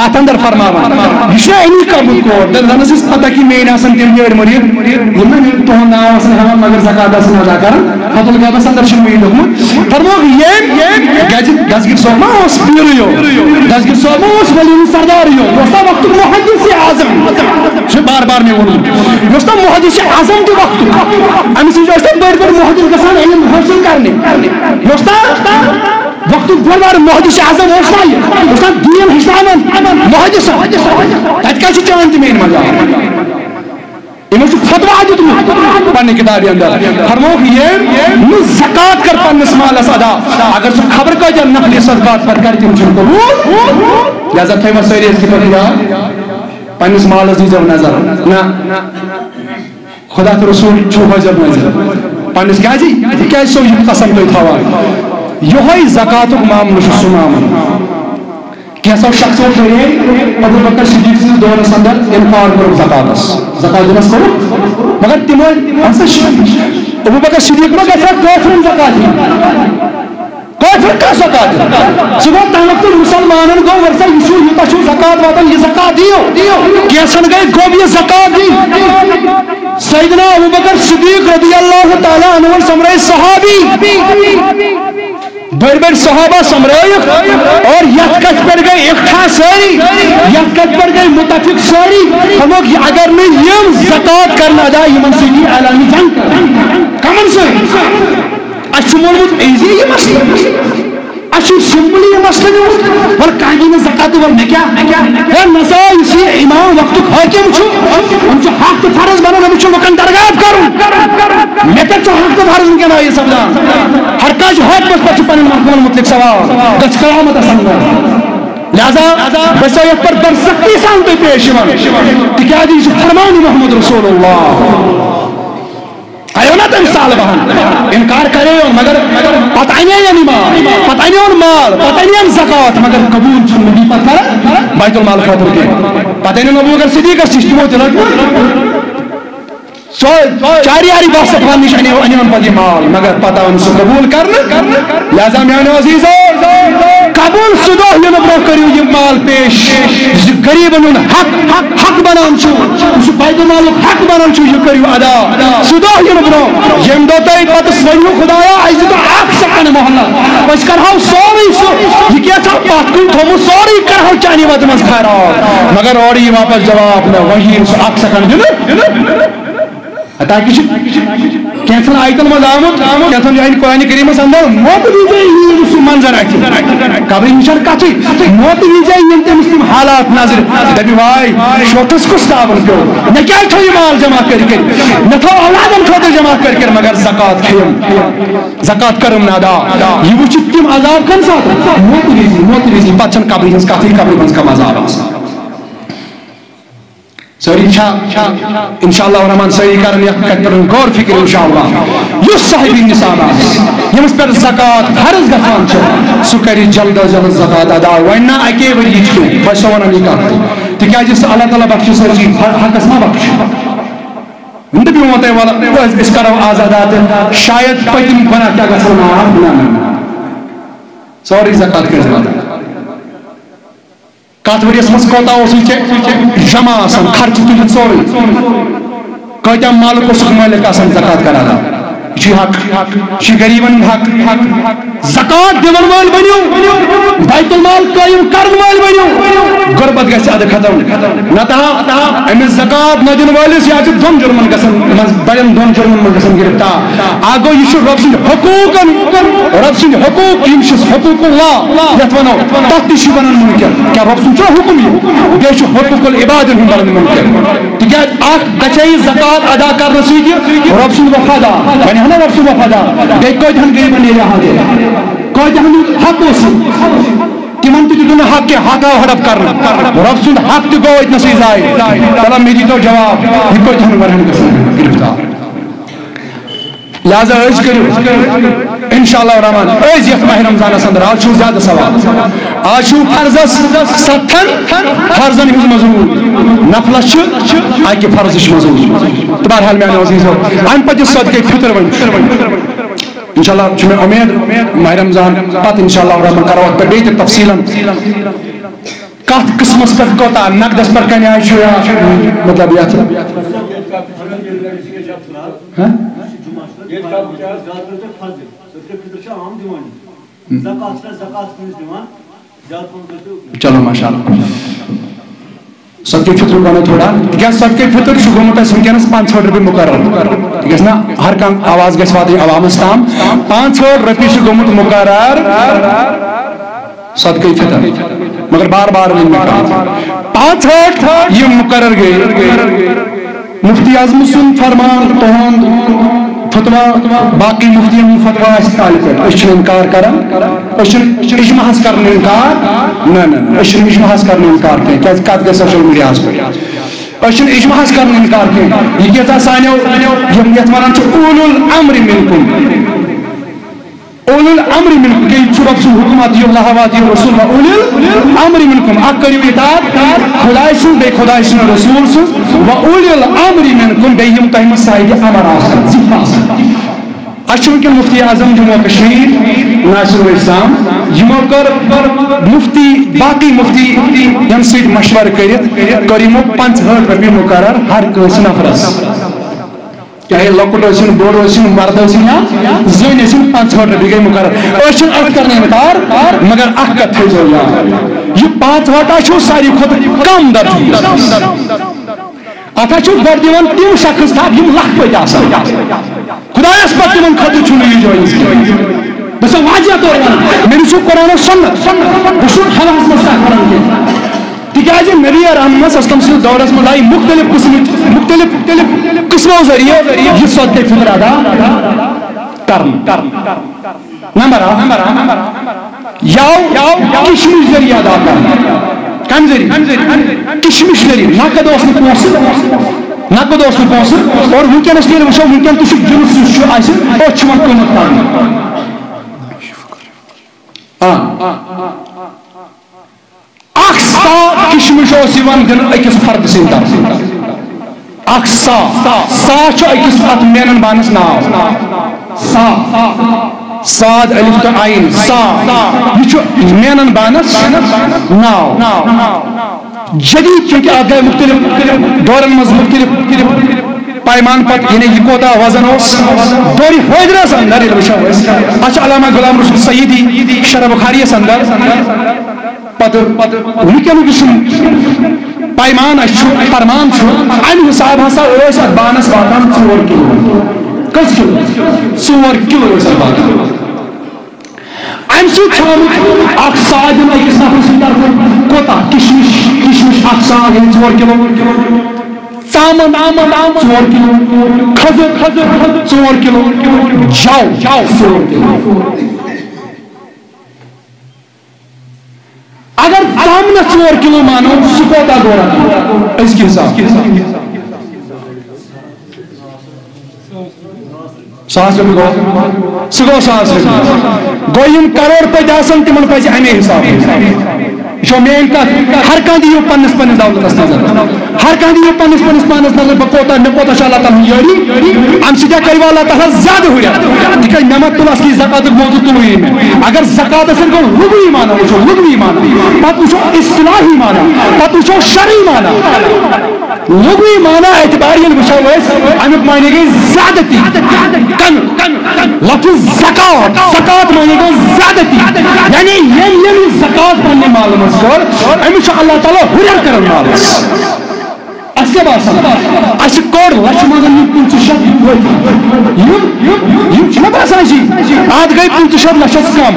اتھ اندر فرماوان، یہِ چھُنہ امی قبول کوٚر، تیٚلہِ زن ٲسۍ پتہ کہِ میٲنۍ آسن تِم یٲرۍ مُریٖد، یِم نہٕ میون تُہُنٛد ناو آسن ہٮ۪وان مگر زکات آسن ادا کران۔ فتح الغیبس اندر چھُ مُیٖد لیوٚکھمُت۔ فرمووُکھ، ییٚمۍ، کیازِ دستگیر صٲب ما اوس پیٖرٕے یوت؟ دستگیر صٲب ما اوس ولی ہُنٛد سردارٕے یوت؟ یہِ اوس نا وقتُک محدث اعظم۔ یہِ چھُ بار بار مےٚ ووٚنمُت۔ یہِ اوس نا محدث اعظم تہِ وقتُک۔ أمِس نِش ٲسۍ نا بٔڑۍ بٔڑۍ محدث گژھان علم حٲصِل کرنہِ۔ یہِ اوس نا وقتُک بوٚڑ بار محدث اعظم اوس نا یہِ۔ یہِ اوس نا دیٖن ہیٚچھناوان محدثن۔ تتہِ کتہِ چھِ چٲنۍ تہٕ میٲنۍ مزار؟ أمۍ حظ چھُ فتوا دیُتمُت پننہِ کِتابہِ اندر۔ فرمووُکھ، ییٚمۍ نہٕ زکات کٔر پننِس مالس ادا، اگر سُہ خبر کۭتیاہ نفلی صدقات پتہٕ کرِ، تِم چھِنہٕ قبول۔ لہذا تھٲیِو وۄنۍ سٲری أزکہِ پٮ۪ٹھ یاد، پننِس مالس دیٖزیو نظر۔ نہ، خدا تہٕ رسول چھُ حٲضِر نٲضِر۔ پننِس کیازِ؟ تِکیازِ سُہ یہِ قسم تُہۍ تھاوان۔ یِہوٚے زکاتُک معاملہٕ چھُ سُہ معاملہٕ۔ کینٛژھو شخصو کَرے ابو بکر صدیق سٕنٛدِس دورس اندر انکار کوٚرُکھ زکاتس، زکات دِنس کوٚرُکھ، مگر تِمو ہسا چھِ، ابو بکر صدیق ما گژھِ ہا کٲفرن زکات دِنۍ؟ کٲفر کانٛہہ زکات دِنۍ؟ سُہ گوٚو تَمہِ وقتہٕ مُسلمانن گوٚو ورسا، یہِ چھُ، یوٗتاہ چھُ زکات واتان، یہِ زکات دِیِو۔ کینٛژھن گٔے گوٚب یہِ زکات دِنۍ۔ سیدنا ابو بکر صدیق رضی اللہ تعالیٰ عنہ سمرے صحابی۔ بٔڑۍ بٔڑۍ صحابہ سمرٲیِکھ اور یتھ کتھِ پٮ۪ٹھ گٔے اکٹھا سٲری، یتھ کتھِ پٮ۪ٹھ گٔے متفق سٲری۔ فرمووُکھ، یہِ اگر نہٕ یِم زکات کرن ادا، یِمن سۭتۍ یی اعلانِ جنگ کرنہٕ۔ کمن سۭتۍ؟ اسہِ چھُ مونمُت ایزی یہِ مسلہٕ، اسہِ چھُ سمپلی یہِ مسلہٕ نیومُت۔ وَلہٕ کانٛہہ دِیہِ نہٕ زکات، وَلہٕ مےٚ کیٛاہ؟ ہے نسا، یُس یہِ امام وقتُک حٲکِم چھُ، أمِس چھُ حق تہٕ فرض بنان، أمِس چھُ لُکن درگاہ کرُن۔ مےٚ پٮ۪ٹھ چھُ حق تہٕ فرض وٕنکیٚن عٲیِد سپدان۔ ہر کانٛہہ چھُ حق، بس پتہٕ چھُ پننٮ۪ن محکمن متعلق سوال، گژھِ قیامتس اندر۔ لہذا بہٕ چھُسو یتھ پٮ۪ٹھ بڑٕ سختی سان تۄہہِ پیش یِوان، تِکیازِ یہِ چھُ فرمان محمد رسول اللہ۔ آیو نا تٔمۍ سالبہن؟ انکار کریو، مگر پتہٕ انے یِم مال، پتہٕ انیون مال، پتہٕ انیون زکوٰۃ، مگر قبول چھُنہٕ نبی پتہٕ کران بیت المال خٲطرٕ کینٛہہ۔ پتہٕ انیون ابو بکر صدیقس نِش، تِمو تہِ رٔٹ۔ سُہ چاریاری باسط ون نِش انیو، انیون پتہٕ یہِ مال، مگر پتہٕ آو نہٕ سُہ قبول کرنہٕ۔ لہذا میانیو عزیزو، قبول سُہ دۄہ یِنہٕ برونٛہہ کٔرِو یہِ مال پیش، یُس یہِ غریبن ہُنٛد حق، حق، حق بنان چھُ، یُس یہِ بیت المالُک حق بنان چھُ، یہِ کٔرِو ادا۔ سُہ دۄہ یِنہٕ برونٛہہ، ییٚمہِ دۄہ تۄہہِ پتہٕ ؤنِو، خدایا، اَسہِ دِتو اکھ سیکنڈ مۄہلت، أسۍ کرہاو سورُے سُہ، یہِ کینٛژھا پتھ کُن تھوٚومُت، سورُے کرہاو چانہِ وتہِ منٛز خیرات، مگر اورٕ یی واپس جواب، نہ، وۄنۍ یی نہٕ سُہ اکھ سیکنڈ دِنہٕ۔ تاکہِ چھُ کینٛژھن آیتن منٛز آمُت، کینٛژھن جاین قرآن کریمس اندر، موتہٕ وِزے یِیہِ نہٕ سُہ منظر اتھِ۔ قبرِ ہٕنٛز چھنہٕ کتھٕے، موتہٕ وِزے یِن تٔمِس تِم حالات نظرِ، دپہِ، واے، شوٹھس کُس تاون پیوٚو؟ مےٚ کیازِ تھوٚو یہِ مال جمع کٔرۍ کٔرۍ؟ مےٚ تھوٚو اولادن خٲطرٕ جمع کٔرۍ کٔرۍ، مگر زکوٰۃ کھیٚیِم، زکوٰۃ کٔرٕم نہٕ ادا۔ یہِ وٕچھِتھ تِم عذاب کمہِ ساتہٕ؟ موتہٕ وِزِ، موتہٕ وِزِ۔ پتہٕ چھنہٕ قبرِ ہٕنٛز کتھٕے، قبرِ منٛز کم عذاب آسان۔ سٲری چھا؟ انشاءاللہ الرحمن سٲری کرن یتھ کتھِ پٮ۪ٹھ غور فکر انشاءاللہ۔ یُس صاحبِ نصاب آسہِ، ییٚمِس پٮ۪ٹھ زکوٰۃ فرض گژھان چھِ، سُہ کرِ جلد از جلد زکوٰۃ ادا۔ وۄنۍ نہ اکے ؤریِچ کینٛہہ، بہٕ چھُسو ونان یہِ کتھ، تِکیازِ یُس اللہ تعالیٰ بخشہِ سٲرسٕے، حقس ما بخشہِ؟ وۄنۍ دٔپِو وۄنۍ تۄہہِ، وَلہٕ أسۍ، أسۍ کرو آز ادا تہٕ شاید پٔتِم گۄناہ کیٛاہ گژھن معاف؟ نہ، نہ، نہ۔ سورُے زکوٰۃ کٔرۍ زیو ادا۔ کتھ ؤریس منٛز کوتاہ اوسُے ژےٚ جمع آسان، خرچہٕ تُلِتھ سورُے؟ کۭتیاہ مالُک اوسُکھ مٲلِک آسان، زکوٰۃ کر ادا۔ یہِ چھُے حق۔ یہِ چھُ غریٖبن ہُنٛد حق۔ زکوٰۃ دِوَن وٲلۍ بٔنِو، بیت المال قٲیِم کرن وٲلۍ بٔنِو، غربت گژھِ ادٕ ختم۔ نتہٕ ہا أمِس زکوٰۃ نہ دِنہٕ وٲلِس یا چھُ دۄن جُرمن گژھن منٛز، بڑٮ۪ن دۄن جُرمن منٛز گژھن گرفتار۔ اکھ گوٚو، یہِ چھُ رۄب سٕنٛدِ حقوٗقن، رۄب سٕنٛدِ حقوٗق، یِم چھِس حقوٗق اللہ یتھ ونو، تتھ تہِ چھُ بنان مُنکِر۔ کیٛاہ رۄب سُنٛد چھُ حُکُم یہِ؟ بیٚیہِ چھُ حقوٗق العبادن ہُنٛد بنان مُنکِر۔ تِکیٛازِ اکھ دَچے زکوٰۃ ادا کرنہٕ سۭتۍ رۄب سُنٛد وفادار، وۄنۍ ہنا رۄب سُنٛد وفادار، بیٚیہِ کۭتِہن غریٖبن نیرِ ہا دِتھ؟ کۭتِہن ہُنٛد حق اوس یہِ؟ تِمن تہِ دیُت نہٕ حق کینٛہہ، حق آو ہڑپ کرنہٕ۔ رۄب سُنٛد حق تہِ گوٚو أتنَسٕے ضایع۔ تَلہ مےٚ دیٖتو جواب، یہِ کۭتِہن ورہن گژھن گرفتار؟ لہذا أزۍ کٔرِو انشاءاللہ الرحمن، أزۍ یتھ ماہِ رمضانس اندر، آز چھُو زیادٕ ثواب، آز چھُو فرضس ستتھن فرضن ہٕنٛز مزوٗرۍ، نفلس چھِ اکہِ فرضٕچ مزوٗرۍ۔ تہٕ بہرحال میانیو عزیزو، امہِ پتہٕ یہِ صدقے فطر وۄنۍ، انشاءاللہ چھُ مےٚ اُمید ماہِ رمضان پتہٕ انشاءاللہ الرحمن کرو اتھ پٮ۪ٹھ بیٚیہِ تہِ تفصیٖلن۔ کتھ قٕسمس پٮ۪ٹھ کوتاہ، نقدس پٮ۪ٹھ کمہِ آیہِ چھُ یا مطلب یتھ؟ ہہ؟ چلو ماشاء اللہ۔ صدقے فطرُک ونو تھوڑا، تِکیٛازِ صدقے فطر چھُ گوٚمُت اَسہِ وٕنکیٚنَس پانٛژھ ہٲٹھ رۄپیہِ مُقرر۔ یہِ گژھِ نہ ہر کانٛہہ آواز گژھِ واتٕنۍ عوامَس تام۔ پانٛژھ ہٲٹھ رۄپیہِ چھُ گوٚمُت مُقرر صدقے فطر، مگر بار بار وۄنۍ مےٚ کَتھ۔ پانٛژھ ہٲٹھ یِم مُقرر گٔے، مفتی اعظم سُنٛد فرمان، تُہُنٛد فتویٰ، باقٕے مفتیَن ہُنٛد فتویٰ آسہِ کالہِ پٮ۪ٹھ، أسۍ چھِنہٕ اِنکار کران، أسۍ چھِنہٕ اجماعس کرنہٕ اِنکار، نہ، نہ، نہ، أسۍ چھِنہٕ اجماعس کرنہٕ اِنکار کینٛہہ، کیٛازِ کَتھ گژھِ سوشل میڈیاہَس پٮ۪ٹھ؟ أسۍ چھِنہٕ اجماعس کرنہٕ اِنکار کینٛہہ۔ یہِ کیٛاہ سا سانیو، یِم یَتھ وَنان چھِ اولو الامر منکم، اولو الامر منکم، کہ یہِ چھُ رۄب سُنٛد حُکم، اطیعوا اللہ و اطیعوا الرسول و اولی الامر منکم، اکھ کٔرِو اطاعت خۄداے سٕنٛز، بیٚیہِ خۄداے سٕنٛز، رسول سٕنٛز، و اولی الامر منکم، بیٚیہِ یِم تۄہہِ منٛز صاحبِ امر آسَن، زِٹھۍ آسَن۔ اَسہِ چھُ وٕنکیٚن مفتی اعظم جموں کشمیر ناصر الاسلام، یِمو کٔر مفتی، باقٕے مفتی یَن سۭتۍ مشورٕ کٔرِتھ کٔر یِمو پانٛژھ ہٲٹھ رۄپیہِ مُقرر ہر کٲنٛسہِ نفرَس۔ چاہے لۄکُٹ ٲسِن، بوٚڑ ٲسِن، مرد ٲسِن یا زٔنۍ ٲسِن، پانٛژھ ہٲٹھ رۄپیہِ گٔے مُقرر۔ أسۍ چھِنہٕ اَتھ کرنہٕ اِنکار، مگر اَکھ کَتھ تھٲیزیو یاد، یہِ پانٛژھ ہٲٹھ چھُ ساروی کھۄتہٕ کم درجہٕ۔ اَتھ ہا چھُ گۄڈٕ دِوان تِم شخص تھپھ یِم لَکھ پٔتۍ آسان۔ خۄدایَس پَتہٕ تِمن خٲطرٕ چھُنہٕ یہِ جٲیِز کینٛہہ۔ بہٕ چھُسو واضح طور وَنان، مےٚ نِش چھُ قرآن و سُنت، بہٕ چھُس ہَوہَس منٛز کَتھ وَنان کینٛہہ۔ تِکیٛازِ نبی رحمت صلی اللہ علیہ وسلم سٕنٛدِس دورس منٛز آیہِ مُختٔلِف قٕسمٕچ، مُختٔلِف، مُختٔلِف قٕسمو ذٔریعہٕ یہِ صدقے فطر ادا کرنہٕ۔ نمبر اکھ، یاو کشمش ذٔریعہٕ ادا کرنہٕ۔ کمہِ ذٔریعہٕ؟ کشمش ذٔریعہٕ۔ نقد اوس نہٕ پونٛسہٕ، نقد اوس نہٕ پونٛسہٕ۔ اور وٕنکیٚنس تہِ ییٚلہِ وٕچھو، وٕنکیٚن تہِ چھُ جنس یُس چھُ اَسہِ، أتھۍ چھُ یِوان قۭمتھ کرنہٕ۔ آ۔ اکھ صاع کشمش اوس یِوان دِنہٕ أکِس فردٕ سٕنٛدِ طرفہٕ۔ اکھ صاع، صاع چھُ أکِس، اتھ مینن بانس ناو۔ صاع، صاد الف تہٕ عین، صاع۔ یہِ چھُ مینن بانس ناو۔ جدید، چونکہ اتھ گٔے مختلف دورن منٛز مختلف پیمان پتہٕ، یعنی یہِ کوتاہ وزن اوس، دورِ حٲضرس اندر ییٚلہِ وٕچھو أسۍ، اتھ چھُ علامہ غلام رسول سعیدی شرح بخاریس اندر پتہٕ، پتہٕ وٕنکیٚنُک یُس یِم پیمان اَسہِ چھُ، فرمان چھُ، اَمہِ حساب ہسا ٲسۍ اَتھ بانَس واتان ژور کِلوٗ۔ کٔژ کِلوٗ؟ ژور کِلوٗ ٲسۍ اَتھ واتان۔ اَمہِ سۭتۍ چھُ آمُت اکھ صاع دِنہٕ أکِس نفرٕ سٕنٛدِ طرفہٕ کوتاہ؟ کِشمِش، کِشمِش اکھ صاع یعنی ژور کِلوٗ۔ ژامَن ژور کِلوٗ۔ کھٔزٕر ژور کِلوٗ۔ جَو ژور کِلوٗ۔ اگر ژامنس ژور کِلوٗ مانو، سُہ کوتاہ گوٚو رقم؟ أزکہِ حساب۔ ساس رۄپیہِ گوٚو؟ سُہ گوٚو ساس رۄپیہِ۔ گوٚو، یِم کرور پٔتۍ آسن، تِمن پزِ امے حساب۔ یہِ چھو میٲنۍ کتھ، ہر کانٛہہ دِیِو پننِس پننِس دولتس نظر۔ ہر کانٛہہ دِیِو پننِس پننِس پانس نظر، بہٕ کوتاہ، مےٚ کوتاہ چھُ اللہ تعالیٰ ہن یٲری۔ امہِ سۭتۍ ہا کٔرِو اللہ تعالیٰ ہس زیادٕ ہُرٮ۪ر۔ تِکیٛازِ مےٚ ما تُل اصلی زکاتُک موضوع، تُلوٕے مےٚ۔ اگر زکاتس سۭتۍ گوٚو لغوی معنی، وٕچھو لغوی معنی، پتہٕ وٕچھو اصطلاحی معنی، پتہٕ وٕچھو شرعی معنی۔ لغوی معنی اعتبار ییٚلہِ وٕچھو أسۍ، امیُک معنی گٔے زیادتی، کمیُک۔ لفظ زکات، زکات معنی گوٚو زیادتی، یعنی ییٚمۍ ییٚمۍ یہِ زکات پننہِ مالہٕ منٛز کٔر، أمِس چھُ اللہ تعالیٰ ہُرٮ۪ر کران مالس۔ اَسہِ کیٛاہ باسان؟ اَسہِ کوٚڑ لَچھِ منٛز یِم پٕنٛژٕہ شیٚتھ یِم ؤتھۍ۔ یِم، یِم چھِنہ باسان اَسہِ؟ اَتھ گٔے پٕنٛژٕہ شیٚتھ لَچھَس کَم۔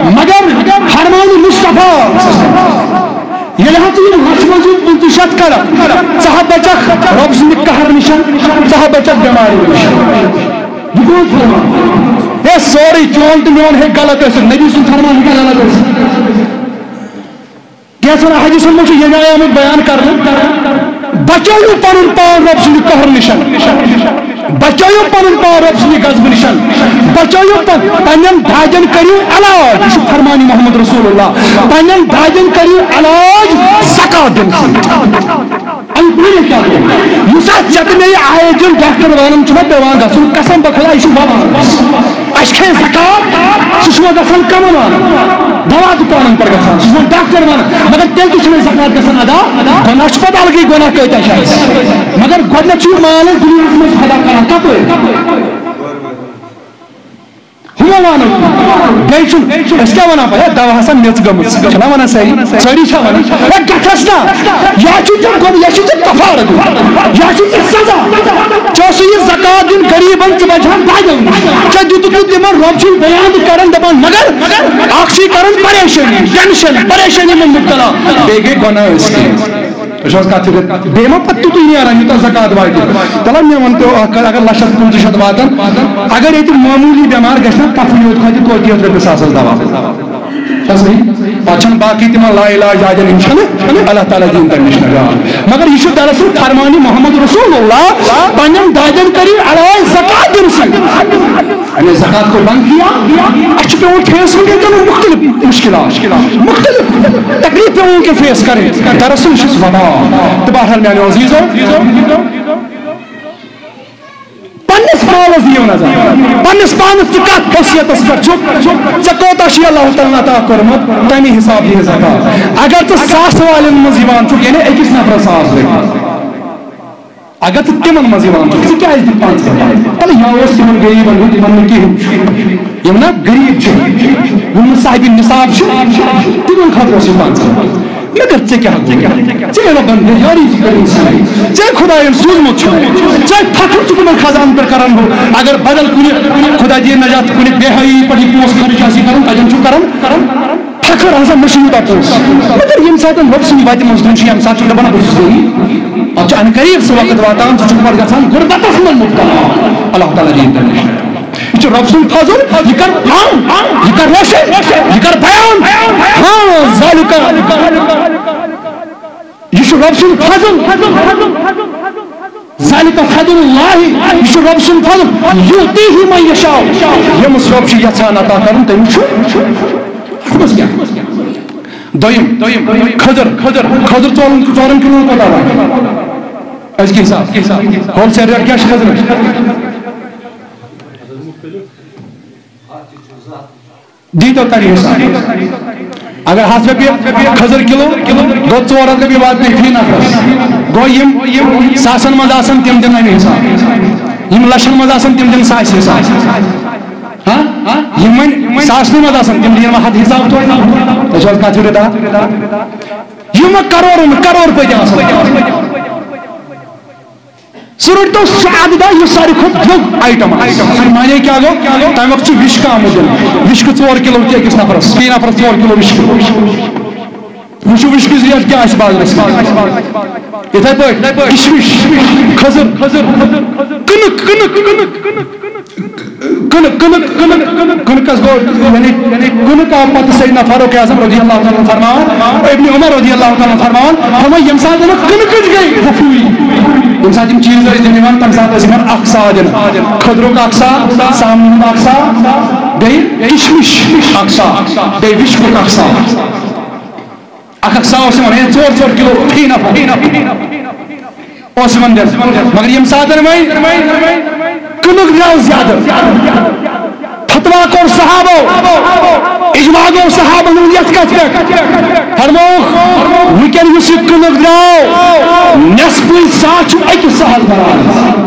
مگر فرمان مصطفیٰ، ییٚلہِ ہا ژٕ یِم لَچھِ منٛز یِم پٕنٛژٕہ شیٚتھ کَرَکھ، ژٕ ہا بَچَکھ رۄب سٕنٛدِ قہر نِشَن، ژٕ ہا بَچَکھ بٮ۪مارِ نِشَن۔ یہِ کون فرمان؟ ہے، سورُے چون تہٕ میون ہیٚکہِ غلط ٲسِتھ، نبی سُنٛد فرمان ہیٚکہِ غلط ٲسِتھ۔ کینٛژن حدیثن منٛز چھُ ییٚمہِ آیہِ آمُت بیان کرنہٕ، بچٲیِو پنُن پان رۄب سٕنٛدِ قہرٕ نِشن، بچٲیِو پنُن پان رۄب سٕنٛدِ غضبہٕ نِشن، بچٲیِو پن-، پننٮ۪ن دادٮ۪ن کٔرِو علاج۔ یہِ چھُ فرمانِ محمد رسول اللہ، پننٮ۪ن دادٮ۪ن کٔرِو علاج زکات دِنہٕ سۭتۍ۔ اَمہِ برٛونٛہہ کیٛاہ گوٚو؟ یُس اَتھ ژےٚ تہٕ مےٚ یہِ آیت دیُن ڈاکٹر وانن چھُنہ پٮ۪وان گژھُن، قسم بخدا، یہِ چھُ وبا۔ اَسہِ کھیٚیہِ زکات، سُہ چھُ وۄنۍ گژھان کَمَن وَنان؟ دوا دُکانَن پٮ۪ٹھ گژھان، سُہ چھُ وۄنۍ ڈاکٹر وَنان۔ مگر تیٚلہِ تہِ چھُنہٕ زکات گژھان ادا۔ گۄناہ چھُ پَتہٕ الگٕے، گۄناہ کۭتیٛاہ چھِ اَسہِ؟ مگر گۄڈٕنٮ۪تھ چھُ یہِ مال اَسہِ دُنیاہَس منٛز فدا کران۔ کَپٲرۍ؟ ہُمو وَنو۔ بیٚیہِ چھُنہٕ، أسۍ کیٛاہ وَنان پَتہٕ؟ ہے، دوا ہسا میٚژ گٔمٕژ۔ چھِنہ وَنان سٲری؟ سٲری چھا وَنان؟ ہے، گژھس نا۔ یا چھُ ژےٚ گۄڈٕ، یا چھُ ژےٚ کفارٕ دیُن۔ یا چھُ ژےٚ سزا۔ ژےٚ اوسُے یہِ زکات دیُن غریٖبن، ژٕ بچہٕ ہن دادٮ۪و نِش۔ ژےٚ دیُتُتھ نہٕ تِمن، رۄب چھُے بیان تہِ کران، دپان، مگر اکھ چھُے کران پریشٲنی، ٹینشن، پریشٲنی منٛز مُبتلا۔ بیٚیہِ گٔے گۄناہ أسۍ تہِ۔ تُہۍ چھِو حظ کتھ فِکر؟ بیٚیہِ ما پتہٕ تیُتُے نیران، یوٗتاہ زکات واتہِ؟ تَلہ مےٚ وَن تو اکھ کَتھ، اگر لَچھَس پٕنٛژٕہ شَتھ واتن، اگر ییٚتہِ معموٗلی بٮ۪مار گژھِ نا، پَتھٕے یوت کھۄتہِ توتہِ یَتھ رۄپیَس ساسَس دوا۔ چھا صحیح؟ پَتہٕ چھَنہٕ باقٕے تِمَن لا علاج دادٮ۪ن ہِنٛدۍ چھَنہٕ، اللہ تعالیٰ دِیِن تَمہِ نِش نجات۔ مگر یہِ چھُ دراصل فرمانِ محمد رسول اللہ، پنٛنٮ۪ن دادٮ۪ن کٔرِو علاج زکات دِنہٕ سۭتۍ۔ یعنی زکات کو بند کیا، اَسہِ چھُ پٮ۪وان فیس وٕنکٮ۪ن کَرُن مُختٔلِف مُشکِلات، مُختٔلِف تکلیٖف پٮ۪وان وٕنکٮ۪ن فیس کَرٕنۍ۔ دراصل یہِ چھُ وبا۔ تہٕ بہرحال میٛانیو عزیٖزو، پننِس مالس دِیِو نظر، پننِس پانس ژٕ کتھ حیثیتس پٮ۪ٹھ چھُکھ، ژےٚ کوتاہ چھُے اللہ تعالیٰ ہن عطا کوٚرمُت، تمی حساب دِیِو زکات۔ اگر ژٕ ساس والٮ۪ن منٛز یِوان چھُکھ، یعنی أکِس نفرس ساس رۄپیہِ، اگر ژٕ تِمن منٛز یِوان چھُکھ، ژٕ کیازِ دِکھ پانٛژھ رۄپیہِ؟ تیٚلہِ یہِ اوس تِمن غریٖبن ہُنٛد، تِمن نہٕ کِہیٖنۍ۔ یِم نا غریٖب چھِ، یِم نہٕ صاحبِ نصاب چھِ، تِمن خٲطرٕ اوس یہِ پانٛژھ رۄپیہِ۔ مگر ژےٚ کیٛاہ گوٚو؟ ژےٚ ییٚلہِ بندٕ یٲری چھِ کٔرمٕژ سٲنۍ، ژےٚ خدایَن سوٗزمُت چھُ، ژےٚ فخر چھُ تِمن خزانن پٮ۪ٹھ کران ہُہ۔ اگر بدل کُنہِ خدا دِیِن نجات، کُنہِ بے حیٲیی پٮ۪ٹھ یہِ پونٛسہٕ خرٕچ آسہِ کران، تَتٮ۪ن چھُ کران فخر، ہسا مےٚ چھُ یوٗتاہ پونٛسہٕ۔ مگر ییٚمہِ ساتہٕ رۄب سٕنٛدِ وَتہِ منٛز دیُن چھُ، ییٚمہِ ساتہٕ چھُ دَپان بہٕ چھُس غریٖب، پَتہٕ چھُ اَنہٕ قریٖب سُہ وقت واتان، ژٕ چھُکھ پَتہٕ گژھان غُربتَس منٛز مُبتلا۔ اللہ تعالیٰ دِیِن تَمہِ نِش۔ یہِ چھُ رۄب سُنٛد فضل، یہِ کر عام، یہِ کر روشن، یہِ کر بیان۔ ہاں، ذالک۔ یہِ چھُ رۄب سُنٛد فضل۔ ذالک فضل اللہ، یہِ چھُ رۄب سُنٛد فضل۔ یؤتیہ من یشاء، ییٚمِس رۄب چھُ یژھان عطا کرُن، تٔمِس چھُ۔ اَتھ منٛز کیٛاہ؟ دوٚیِم، خٔزٕر، خٔزٕر، خٔزٕر ژورَن، ژورَن کِلوَن کوٗتاہ واتہِ؟ أزکہِ حساب، ہول سیل ریٹ کیٛاہ چھِ خٔزٕرَس؟ دیٖتو تَمہِ حساب۔ اگر ہَتھ رۄپیہِ کھٔزٕر کِلوٗ، گوٚو ژور ہَتھ رۄپیہِ واتنٕے فی نفرَس۔ گوٚو یِم، یِم ساسَن منٛز آسَن، تِم دِن اَمہِ حساب۔ یِم لَچھَن منٛز آسَن، تِم دِن ساسہِ حساب۔ ہاں؟ یِم وۄنۍ ساسنٕے منٛز آسَن، تِم دِن وۄنۍ ہَتھ حساب توتہِ۔ تُہۍ چھِو حظ کَتھ فِکرِ تَران؟ یِم وۄنۍ کَرورَن، کَرور پٔتۍ آسَن۔ سُہ رٔٹۍتو سُہ عددہ یُس ساروی کھۄتہٕ درٛوگ آیٹم آسہِ۔ اَمہِ معنی کیٛاہ گوٚو؟ تَمہِ وقتہٕ چھُ وِشکہٕ آمُت دِنہٕ۔ وِشکہٕ ژور کِلوٗ تہِ أکِس نفرَس، فی نفرَس ژور کِلوٗ وِشکہٕ۔ وٕچھِو وِشکِس ریٹ کیٛاہ آسہِ بازرَس منٛز۔ یِتھَے پٲٹھۍ کِشمِش، کھٔزٕر، کٕنٕک، کٕنٕک، کٕنٕک، کٕنٕک، کٕنٕک، کٕنٕک، کٕنٕک، کٕنٕکَس گوٚو، یعنی کٕنٕک آو پَتہٕ سیدنا فاروق اعظم رضی اللہ تعالیٰ عنہ فرماوان، ابن عمر رضی اللہ تعالیٰ عنہ فرماوان، فرموو، ییٚمہِ ساتہٕ یِمَن کٕنٕکٕچ گٔے رفوٗیی، ییٚمہِ ساتہٕ یِم چیٖز ٲسۍ دِنہٕ یِوان، تَمہِ ساتہٕ ٲسۍ یِمَن اَکھ ساس دِنہٕ، کھٔزرُک اَکھ ساس، ژامنہِ ہُنٛد اَکھ ساس، بیٚیہِ کِشمِش اَکھ ساس، بیٚیہِ وِشکُک اَکھ ساس۔ اکھ اکھ ساس اوس یِوان، ہے، ژور ژور کِلوٗ فی نفر اوس یِوان دِنہٕ۔ مگر ییٚمہِ ساتہٕ وۄنۍ کٕنُک درٛاو زیادٕ، فتوا کوٚر صحابو، اجماع گوٚو صحابن ہُنٛد یَتھ کَتھ پٮ۪ٹھ۔ فرمووُکھ، وٕنکٮ۪ن یُس یہِ کٕنُک درٛاو، نٮ۪صفٕے سا چھُ أکِس ساہَس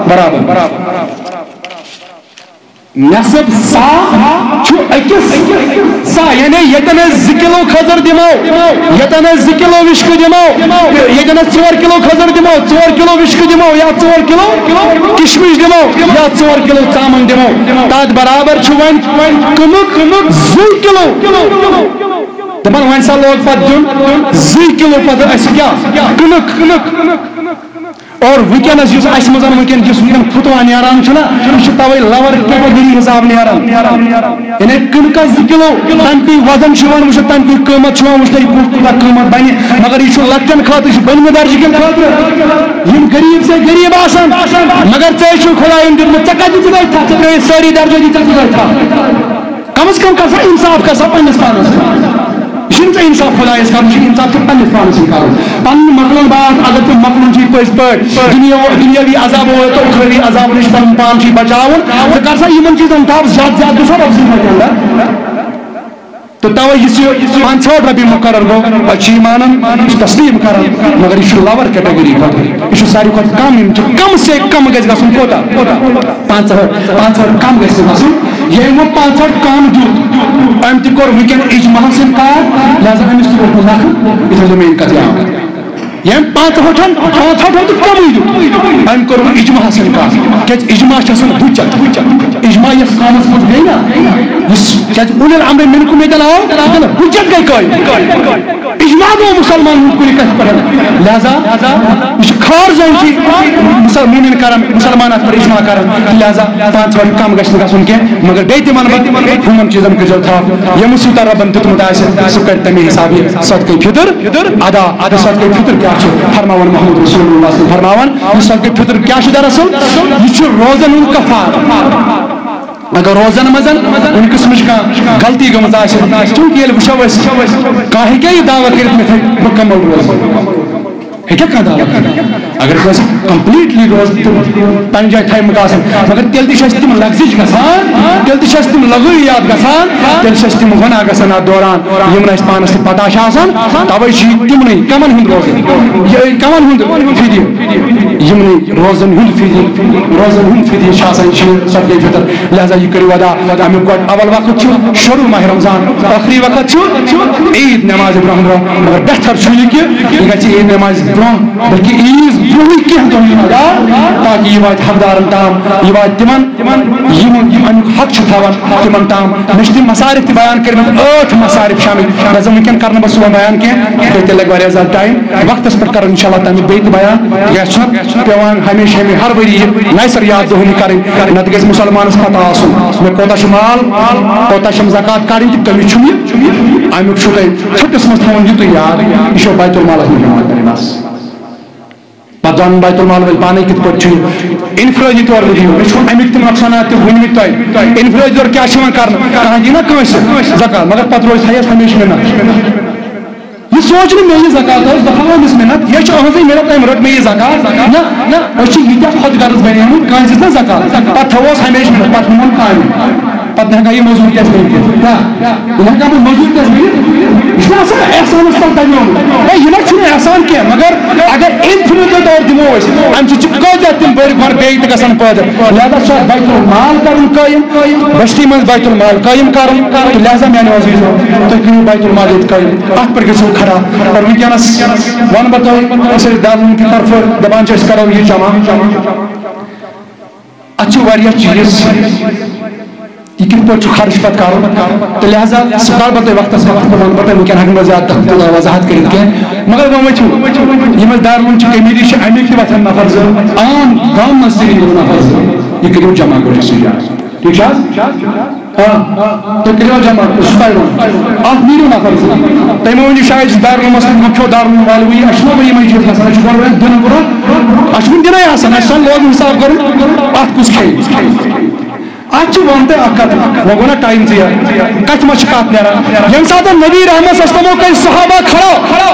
برابر، برابر۔ نصف صاع چھُ أکِس صاع، یعنی ییٚتٮ۪ن أسۍ زٕ کِلو کھٔزٕر دِمو، ییٚتٮ۪ن أسۍ زٕ کِلو وِشکہٕ دِمو، ییٚتٮ۪ن أسۍ ژور کِلو کھٔزٕر دِمو، ژور کِلو وِشکہٕ دِمو یا ژور کِلو کِشمِش دِمو یا ژور کِلو ژامَن دِمو، تَتھ برابر چھُ وۄنۍ کٕنُک زٕ کِلو۔ دَپان وۄنۍ سا لوگ پَتہٕ دیُن زٕ کِلو پَتہٕ اَسہِ کیٛاہ؟ کٕنُک۔ اور وٕنکیٚنَس یُس اَسہِ منٛز وٕنکیٚن یُس وٕنکیٚن فتوا نیران چھُنہ، یہِ چھُ تَوَے lower category حساب نیران۔ یعنی کٕنکَس زٕ کِلو، تَمہِ کُے وزن چھُ یِوان وٕچھنہٕ، تَمہِ کُے قۭمَتھ چھُ یِوان وٕچھنہٕ، یہِ کوٗت کوٗتاہ قۭمَتھ بَنہِ۔ مگر یہِ چھُ لۄکٹٮ۪ن خٲطرٕ، یہِ چھُ بٔنمہِ درجہِ کٮ۪ن خٲطرٕ۔ یِم غریٖب سے غریٖب آسَن، مگر ژےٚ چھُ خۄدایَن دیُتمُت، ژےٚ کَتہِ دِژٕتھ اَتہِ تھَپھ؟ ژےٚ ترٛٲیِتھ سٲری درجٲتی، ژےٚ دِژٕتھ اَتہِ تھَپھ۔ کم از کم کر سا انصاف، کر سا پننِس پانس۔ یہِ چھُنہٕ ژےٚ انصاف خۄدایس کرُن، یہِ چھُ انصاف ژےٚ پننِس پانس سۭتۍ کرُن۔ پنُن مۄکلُن باد، اگر ژےٚ مۄکلُن چھُے پٔزۍ پٲٹھۍ، دُنیا، دُنیاوی عذابو تہٕ اُخروی عذابو نِش پنُن پان چھُے بچاوُن، ژٕ کر سا یِمن چیٖزن تھپھ، زیادٕ زیادٕ گوٚژھ سا رۄب سٕنٛدۍ پٲٹھۍ اندر۔ تہٕ توے یُس یہِ پانٛژھ ہٲٹھ رۄپیہِ مُقرر گوٚو، أسۍ چھِ یہِ مانان، یہِ چھِ تسلیٖم کران، مگر یہِ چھُ lower category خٲطرٕ، یہِ چھُ ساروی کھۄتہٕ کم، یِم چھِ کم سے کم گژھِ گژھُن کوٗتاہ؟ پانٛژھ ہٲٹھ، پانٛژھ ہٲٹھ کم گژھِ نہٕ گژھُن۔ ییٚمۍ وۄنۍ پانٛژھ ہٲٹھ کم دیُت، أمۍ تہِ کوٚر وٕنکیٚن اجماعس اِنکار، لہذا أمِس تہِ کوٚر نہٕ نکھٕ، یہِ تھٲیزیو میٛٲنۍ کتھ یاد۔ ییٚمۍ پانٛژھ ہٲٹھن، پانٛژھ ہٲٹھن تہٕ کمٕے دیُت، أمۍ کوٚر وۄنۍ اجماعس اِنکار، کیٛازِ اجماع چھِ آسان حجت۔ اجماع یَس قومس منٛز گٔے نا، یُس، کیٛازِ اولي الامر منکم ییٚتٮ۪ن آو، ییٚتٮ۪ن حجت گٔے قٲیِم۔ اجماع گوٚو مُسلمانن ہُنٛد کُنہِ کتھِ پٮ۪ٹھ۔ لہذا یہِ چھُ خار زن چھِ مُسل-، مومن کران، مُسلمان اتھ پٮ۪ٹھ اجماع کران۔ لہذا پانٛژھ وقت کم گژھِ نہٕ گژھُن کینٛہہ، مگر بیٚیہِ تہِ ونہٕ بہٕ، ہُمن چیٖزن کٔرۍزیو تھپھ، ییٚمِس یوٗتاہ رۄبن دیُتمُت آسہِ، سُہ کرِ تمے حساب یہِ صدقے فطر ادا۔ تہٕ صدقے فطر کیٛاہ چھُ؟ فرماوان محمد رسول اللہ صلی اللہ علیہ وسلم فرماوان، یہِ صدقے فطر کیٛاہ چھُ دراصل؟ یہِ چھُ روزن ہُنٛد کفارہ۔ اگر روزن منٛز کُنہِ قٕسمٕچ کانٛہہ غلطی گٔمٕژ آسہِ، چوٗنٛکہِ ییٚلہِ وٕچھو أسۍ، کانٛہہ ہیٚکیٛاہ یہِ دعویٰ کٔرِتھ، مےٚ تھٲے مُکمل روزٕ؟ ہیٚکیٛاہ کانٛہہ دعویٰ کٔرِتھ؟ اگر کٲنٛسہِ completely روزٕ تہٕ پنٕنہِ جایہِ تھایمٕتۍ آسن، مگر تیٚلہِ تہِ چھِ اَسہِ تِم لفظٕچ گژھان، تیٚلہِ تہِ چھِ اَسہِ تِم لغویات گژھان، تیٚلہِ چھِ اَسہِ تِم گۄناہ گژھان اَتھ دوران، یِم نہٕ اَسہِ پانَس تہِ پتہ چھِ آسان۔ تَوَے چھِ یہِ تِمنٕے کَمَن ہُنٛد روزٕ؟ یہِ کَمَن ہُنٛد فدیہِ؟ یِمنٕے روزن ہُنٛد فدیہِ، روزن ہُنٛد فدیہِ چھُ آسان، یہِ چھُ صدقے فطر۔ لہذا یہِ کٔرِو ادا۔ اَمیُک گۄڈٕ اول وقت چھُ شروع ماہِ رمضان، ٲخری وقت چھُ عیٖد نمازِ برونٛہہ برونٛہہ۔ مگر بہتر چھُ یہِ کہِ یہِ گژھِ عیٖد نمازِ برونٛہہ، بلکہِ عیٖد برونٛہٕے کینٛہہ دۄہ یُن ادا، تاکہِ یہِ واتہِ حقدارن تام، یہِ واتہِ تِمن، یِم، یِم اَمیُک حق چھِ تھاوان، تِمن تام۔ مےٚ چھِ تِم مصارف تہِ بیان کٔرمٕتۍ، ٲٹھ مصارف چھِ آمٕتۍ۔ مےٚ زَن وٕنکیٚن کرنہٕ بہٕ صُبحن بیان کینٛہہ، تِکیٛازِ تیٚلہِ لگہِ واریاہ زیادٕ ٹایم۔ وقتس پٮ۪ٹھ کرو انشاءاللہ تَمیُک بیٚیہِ تہِ بیان۔ یہِ چھُنہ پٮ۪وان ہمیشہِ، ہمیشہِ ہر ؤری یہِ نَیہِ سَرٕ یاد دۄہلی کَرٕنۍ، نَتہٕ گژھِ مُسلمانَس پَتہ آسُن، مےٚ کوتاہ چھُ مال، کوتاہ چھَم زکوٰۃ کَڑٕنۍ تہٕ کٔمِس چھُم یہِ۔ اَمیُک چھُو تۄہہِ ژھٔٹِس منٛز تھاوُن یِتُے یاد، یہِ چھو بیت المالَس منٛز جمع کَرٕنۍ بَس۔ پَتہٕ زانَن بیت المال وٲلۍ پانَے کِتھ پٲٹھۍ چھُ یہِ۔ انفرٲدی طور وۄنۍ دِیِو، مےٚ چھُ اَمِکۍ تِم نۄقصانات تہِ ؤنۍمٕتۍ تۄہہِ۔ انفرٲدی طور کیٛاہ چھِ یِوان کَرنہٕ؟ کانٛہہ دِیہِ نا کٲنٛسہِ زکوٰۃ، مگر پَتہٕ روزِ تھایَس ہمیشہِ مِنت۔ یہِ سونٛچ نہٕ مےٚ یہِ زکوٰۃ ٲس، بہٕ تھاوٕ أمِس مِنت، یہِ چھِ أہٕنٛزٕے مِنت، أمۍ رٔٹ مےٚ یہِ زکوٰۃ۔ نہ، نہ، أسۍ چھِ ییٖتیٛاہ خۄد غرض بنیمٕتۍ، کٲنٛسہِ دِژ نہ زکوٰۃ، پتہٕ تھاووس ہمیشہِ مِنت، پتہٕ نِمون کامہِ، پتہٕ نہ ہٮ۪کان یہِ مٔزوٗرۍ تہِ اَسہِ بٔنِتھ۔ کیٛاہ؟ یہِ نہ ہٮ۪کان بہٕ مٔزوٗرۍ تہِ اَسہِ بٔنِتھ؟ یہِ چھُنہ آسان احسانس پٮ۪ٹھ دَمیومُت۔ ہے، یہِ نہ چھُنہٕ احسان کینٛہہ، مگر اگر انفرادی طور دِمو أسۍ، اَمہِ سۭتۍ چھِ کۭتیٛاہ تِم بٔڑۍ بار بیٚیہِ تہِ گژھان پٲدٕ۔ لہذا چھُ اَتھ بیت المال کرُن قٲیِم، بستی منٛز بیت المال قٲیِم کرُن، تہٕ لہذا میانیو عزیزو، تُہۍ کٔرِو بیت المال ییٚتہِ قٲیِم، اَتھ پٮ۪ٹھ گٔژھِو کھڑا۔ اور وٕنکیٚنَس وَنہٕ بہٕ تۄہہِ، أسۍ ٲسۍ دارالعلوم کہِ طرفہٕ دَپان چھِ أسۍ کَرو یہِ جمع۔ اَتھ چھِ واریاہ چیٖز، یہِ کِتھ پٲٹھۍ چھُ خرٕچ پَتہٕ کَرُن، تہٕ لہذا سُہ کَرٕ بہٕ تۄہہِ وقتَس وقتَس پٮ۪ٹھ، وَنہٕ بہٕ تۄہہِ، وٕنکیٚن ہٮ۪کہٕ نہٕ بہٕ زیادٕ تَتھ تیوٗتاہ وضاحت کٔرِتھ کینٛہہ۔ مگر وۄنۍ وٕچھِو، یِم اَسہِ دارالعلوم چہِ کمیٹی چھِ، اَمِکۍ تہِ وۄتھن نفر زٕ، عام گامہٕ منٛز تہِ یِن نفر زٕ، یہِ کٔرِو جمع گۄڈٕ أکسٕے جایہِ۔ ٹھیٖک چھا؟ آ، تُہۍ کٔرِو جمع، سُہ تۄہہِ ووٚن۔ اَتھ نیٖرِو نفر زٕ۔ تُہۍ مہٕ ؤنِو شاید چھِ دارالعلومس سۭتۍ، وۄنۍ کھیوٚو دارالعلوم والہِ وۄنۍ یہِ، اَسہِ چھُنہ وۄنۍ یِمَے چیٖز گژھان، اَسہِ چھُ گۄڈٕ وۄنۍ دیُن برونٛہہ، اَسہِ چھُ وۄنۍ دِنَے آسان، اَسہِ چھُ آسان لوگُن حساب کَرُن، اَتھ کُس کھیٚیہِ۔ اَتھ چھِ وَن تۄہہِ اَکھ کَتھ، وۄنۍ گوٚو نہ ٹایم ژیر، کَتھِ منٛز چھِ کَتھ نیران۔ ییٚمہِ ساتہٕ نبی رحمت صلی اللہ علیہ وسلمو کٔرۍ صحابہ کھڑا،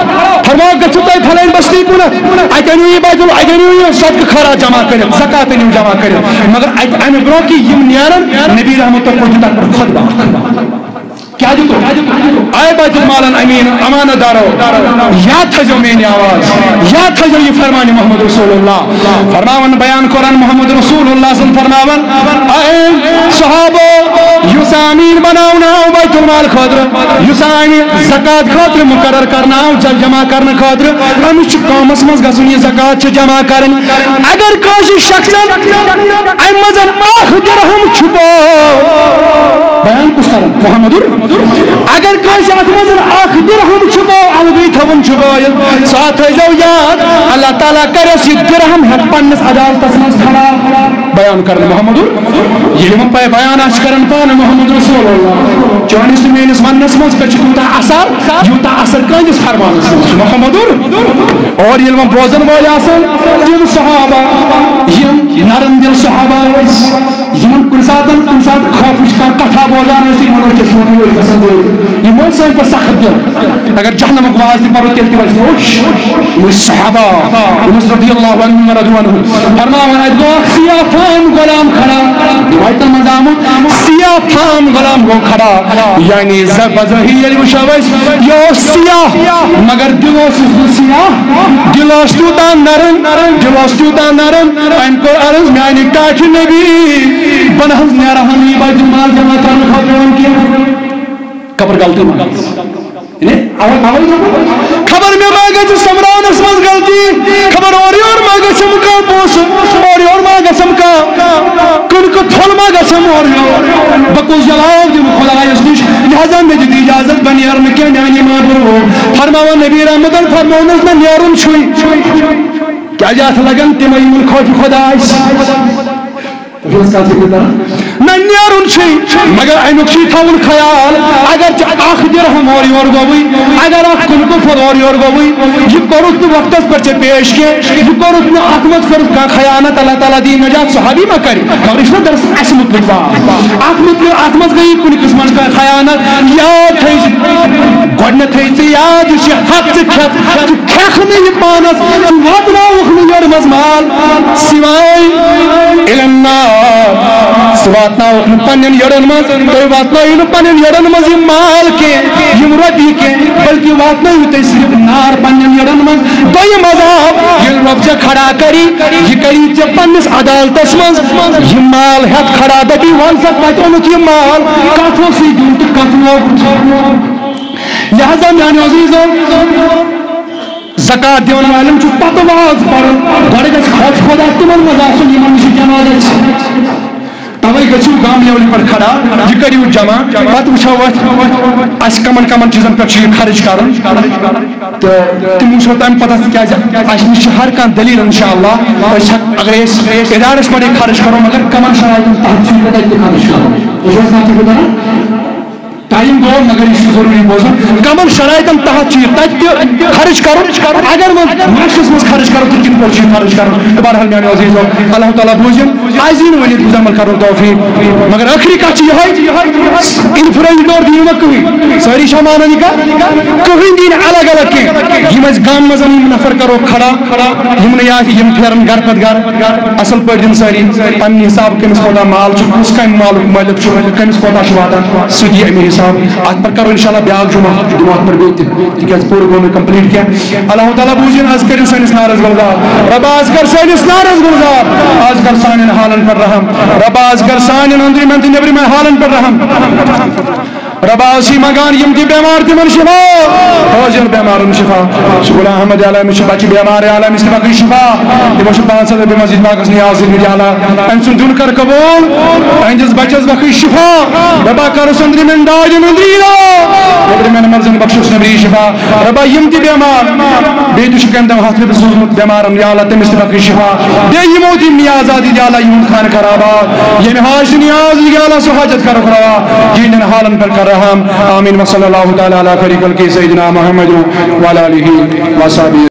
فرماو، گٔژھِو تُہۍ فلٲنۍ بستی کُنَتھ، اَتہِ أنِو یہِ بیت ال-، اَتہِ أنِو یہِ صدقہٕ خٲرات جمع کٔرِتھ، زکوٰۃ أنِو جمع کٔرِتھ۔ مگر اَتہِ اَمہِ برونٛہہ کہِ یِم نیرَن، نبی رحمتو کوٚر تَتھ پٮ۪ٹھ خطبہ اَکھ۔ کیٛاہ دِتو؟ اے بیت المالن امین، امانت دارو، یاد تھٲیزیو میٲنۍ آواز، یاد تھٲیزیو یہِ فرمان محمد رسول اللہ۔ فرماوان بیان قرآن محمد رسول اللہ سن فرماوان، اے صحابو، یُس امین بناونہٕ آو بیت المال خٲطرٕ، یُس امہِ زکات خٲطرٕ مقرر کرنہٕ آو، جل جمع کرنہٕ خٲطرٕ، أمِس چھُ قومس منٛز گژھُن، یہِ زکات چھِ جمع کرٕنۍ۔ اگر کٲنٛسہِ شخصن امہِ منٛز اکھ درہم چھُپو، بیان کُس کران؟ محمد۔ اگر کٲنٛسہِ اتھ منٛز اکھ درہم چھُپو، الگٕے تھاوُن چھُپٲیِتھ، سُہ تھٲیزیو یاد، اللہ تعالیٰ کرٮ۪س یہِ درہم ہٮ۪تھ پننِس عدالتس منٛز کھڑا۔ بیان کران محمد۔ ییٚلہِ وۄنۍ بے-، بیان آسہِ کران پانہٕ محمد رسول اللہ، چٲنِس تہٕ میٲنِس وننس منٛز کتہِ چھُ تیوٗتاہ اثر، یوٗتاہ اثر کٲنٛسہِ فرمانس منٛز چھُ؟ محمد۔ اور ییٚلہِ وۄنۍ بوزن وٲلۍ آسن، تِم صحابہ، یِم نرم دل صحابہ ٲسۍ، یِمن کُنہِ ساتہٕ، کُنہِ ساتہٕ خوفٕچ کانٛہہ کتھا بوزان ٲسۍ، یِمن اوس چشمہٕ گژھان۔ یِم ٲسۍ سٲنۍ پٲٹھۍ سخت دل۔ اگر جہنمُک واز تہِ پرو، تیٚلہِ تہِ وَسہِ نہٕ ہوش۔ یِم ٲسۍ صحابہ، یِم ٲسۍ رضی اللہ عنہم و رضوا عنہ۔ فرماوان، اَتہِ گوٚو اکھ سیاہ فام غلام کھڑا۔ روایتن منٛز آمُت، سیاہ فام غلام گوٚو کھڑا۔ یعنی ز-، بظٲہر ییٚلہِ وٕچھو أسۍ، یہِ اوس سیاہ، مگر دِل اوسُس نہٕ سیاہ۔ دِل اوس تیوٗتاہ نرم، دِل اوس تیوٗتاہ نرم۔ أمۍ کوٚر عرض، میانہِ ٹاٹھہِ نبی، بہٕ نہ حظ نیرٕ ہا نہٕ یہِ بیت المال جمع کرنہٕ خٲطرٕ وۄنۍ کینٛہہ۔ خبر غلطی ما گٔے؟ یعنی، اَوَے، اَوَے دوٚپُن، خبر مےٚ ما گژھِ سۄمبراونَس منٛز غلطی، خبر اورٕ یورٕ ما گژھم کانٛہہ پونٛسہٕ، اورٕ یورٕ ما گژھم کانٛہہ کٕنکہٕ پھوٚل ما گژھم اورٕ یورٕ۔ بہٕ کُس جواب دِمہٕ خۄدایَس نِش؟ لہذا مےٚ دِتہٕ اجازت، بہٕ نیرٕ نہٕ کینٛہہ، میٛانہِ ما برو۔ فرماوان نبی رحمتن فرموونَس نہ نیرُن چھُے۔ کیٛازِ اَتھ لگن تِمَے یِمَن خوفِ خۄدا آسہِ۔ تُہۍ چھِو حظ کَتھ فِکرِ تَران؟ نہ، نیرُن چھُے، مگر اَمیُک چھُے تھاوُن خیال، اگر ژےٚ اکھ درہم اورٕ یورٕ گوٚوُے، اگر اکھ کُنکہٕ پھوٚل اورٕ یورٕ گوٚوُے، یہِ کوٚرُتھ نہٕ وقتس پٮ۪ٹھ ژےٚ پیش کینٛہہ، یہِ کوٚرُتھ نہٕ، اَتھ منٛز کٔرٕتھ کانٛہہ خیانت، اللہ تعالیٰ دِیہِ نجات، صحابی ما کرِ، مگر یہِ چھُنہ دراصل اَسہِ مُتعلِق باب۔ اَتھ مُتعلِق، اَتھ منٛز گٔیے کُنہِ قٕسمٕچ کانٛہہ خیانت، یاد تھٲیزِ، گۄڈٕنٮ۪تھ تھٲیزِ ژٕ یاد، یُس یہِ حق ژٕ کھٮ۪کھ، ژٕ کھٮ۪کھ نہٕ یہِ پانس، ژٕ واتناوکھ نہٕ یورٕ منٛز مال، سوائے النار۔ ژٕ واتناوکھ نہٕ پننٮ۪ن یٔڑن منٛز، تُہۍ واتنٲیِو نہٕ پننٮ۪ن یٔڑن منٛز یِم مال کینٛہہ، یِم رۄپیہِ کینٛہہ، بلکہِ واتنٲیِو تُہۍ صرف نار پننٮ۪ن یٔڑن منٛز۔ دوٚیِم عذاب، ییٚلہِ رۄب ژےٚ کھڑا کری، یہِ کری ژےٚ پننِس عدالتس منٛز، یہِ مال ہٮ۪تھ کھڑا، دپی، وَن سا، کتہِ اوٚنُتھ یہِ مال، کتھ اوسُے دیُن تہٕ کتھ لوگُتھ؟ لہذا میانیو عزیزو، زکات دِوَن والٮ۪ن چھُ پتہٕ واز پَرُن۔ گۄڈٕ گژھِ خوف خدا تِمَن منٛز آسُن، یِمَن نِش یہِ جمع گژھِ۔ تَوَے گٔژھِو گام لیولہِ پٮ۪ٹھ کھڑا، یہِ کٔرِو جمع، پَتہٕ وٕچھو أتھۍ اَسہِ کَمَن کَمَن چیٖزَن پٮ۪ٹھ چھُ یہِ خرٕچ کَرُن۔ تہٕ تِم وٕچھو تَمہِ پَتہٕ، تِکیٛازِ اَسہِ نِش چھِ ہر کانٛہہ دٔلیٖل، اِنشاء اللہ۔ أسۍ ہٮ۪ک-، اگر أسۍ اِدارَس پٮ۪ٹھ یہِ خرٕچ کَرو، مگر کَمَن شرائطن تحت چھُ یہِ تَتہِ تہِ خرٕچ کَرُن؟ تُہۍ چھِو حظ کَتھ فِکرِ تَران؟ ٹائم گوٚو، مگر یہِ چھُ ضروٗری بوزُن۔ کمن شرائطن تحت چھُ یہِ تتہِ تہِ خرٕچ کرُن؟ اگر وۄنۍ معاشرس منٛز خرٕچ کرو، تہٕ کِتھ پٲٹھۍ چھُ یہِ خرٕچ کرُن؟ تہٕ بہرحال میانیو عزیزو، اللہ تعالیٰ بوٗزِن، آسہِ دِیِن ؤنِتھ عمل کرنُک توفیق۔ مگر ٲخری کتھ چھِ یِہوٚے، انفرٲدی طور دِیِو نہٕ کٕہٕنۍ، سٲری چھا مانان یہِ کتھ؟ کٕہٕنۍ دِیِن الگ الگ کینٛہہ۔ یِم أسۍ گامہٕ منٛز یِم نفر کرو کھڑا، یِم نہٕ یہِ آسہِ، یِم پھیرن گرٕ پتہٕ گرٕ۔ اصل پٲٹھۍ دِن سٲری پننہِ حساب، کٔمِس کوتاہ مال چھُ، کُس کمہِ مالُک مٲلِک چھُ، کٔمِس کوتاہ چھُ واتان، سُہ دِیہِ اَمی حساب۔ اتھ پٮ۪ٹھ کرو انشاءاللہ بیاکھ جمعہ، دِمو اتھ پٮ۪ٹھ بیٚیہِ تہِ، تِکیازِ پوٗرٕ گوٚو نہٕ complete کینٛہہ۔ اللہ تعالیٰ بوٗزِن، از کٔرِن سٲنِس نارس گُلزار۔ رۄبا، از کر سٲنِس نارس گُلزار، از کر سانٮ۪ن حالن پٮ۪ٹھ رحم۔ رۄبا، از کر سانٮ۪ن أنٛدرِمٮ۪ن تہٕ نیٚبرِمٮ۪ن حالن پٮ۪ٹھ رحم۔ رۄبا، أسۍ چھِ منٛگان یِم تہِ بٮ۪مار تِمن شفا، حٲضِر بٮ۪مارن شفا۔ چھُ غلام احمد، یا اللہ، أمِس چھِ بچہِ بٮ۪مار، یا اللہ، أمِس تہِ بخش شفا۔ تِمو چھِ پانٛژھ ہتھ رۄپیہِ مسجد پاکس نیاز دِتمٕتۍ، یا اللہ، أمۍ سُنٛد دیُن کر قبول، أہنٛدِس بچس بخش شفا۔ رۄبا، کرُس أنٛدرِمٮ۪ن دادٮ۪ن أنٛدری علاج، نیٚبرِمٮ۪ن مرضن بخشُس نیٚبری شفا۔ رۄبا، یِم تہِ بٮ۪مار، بیٚیہِ تہِ چھُ کمہِ دۄہ ہتھ رۄپیہِ سوٗزمُت بٮ۪مارن، یا اللہ، تٔمِس تہِ بخش شفا۔ بیٚیہِ یِمو تہِ نیازات دِتۍ، یا اللہ، یِہُنٛد خانہٕ خرابات، ییٚمہِ حاج چھِ نیاز دِتۍ، یا اللہ، سُہ حاجت کر خراب، یِہنٛدٮ۪ن حالن پٮ۪ٹھ کر رحم۔ آمین۔ وصلی اللہ تعالیٰ علی خیر خلقہ سیدنا محمد وعلی آلہ وصحبہ۔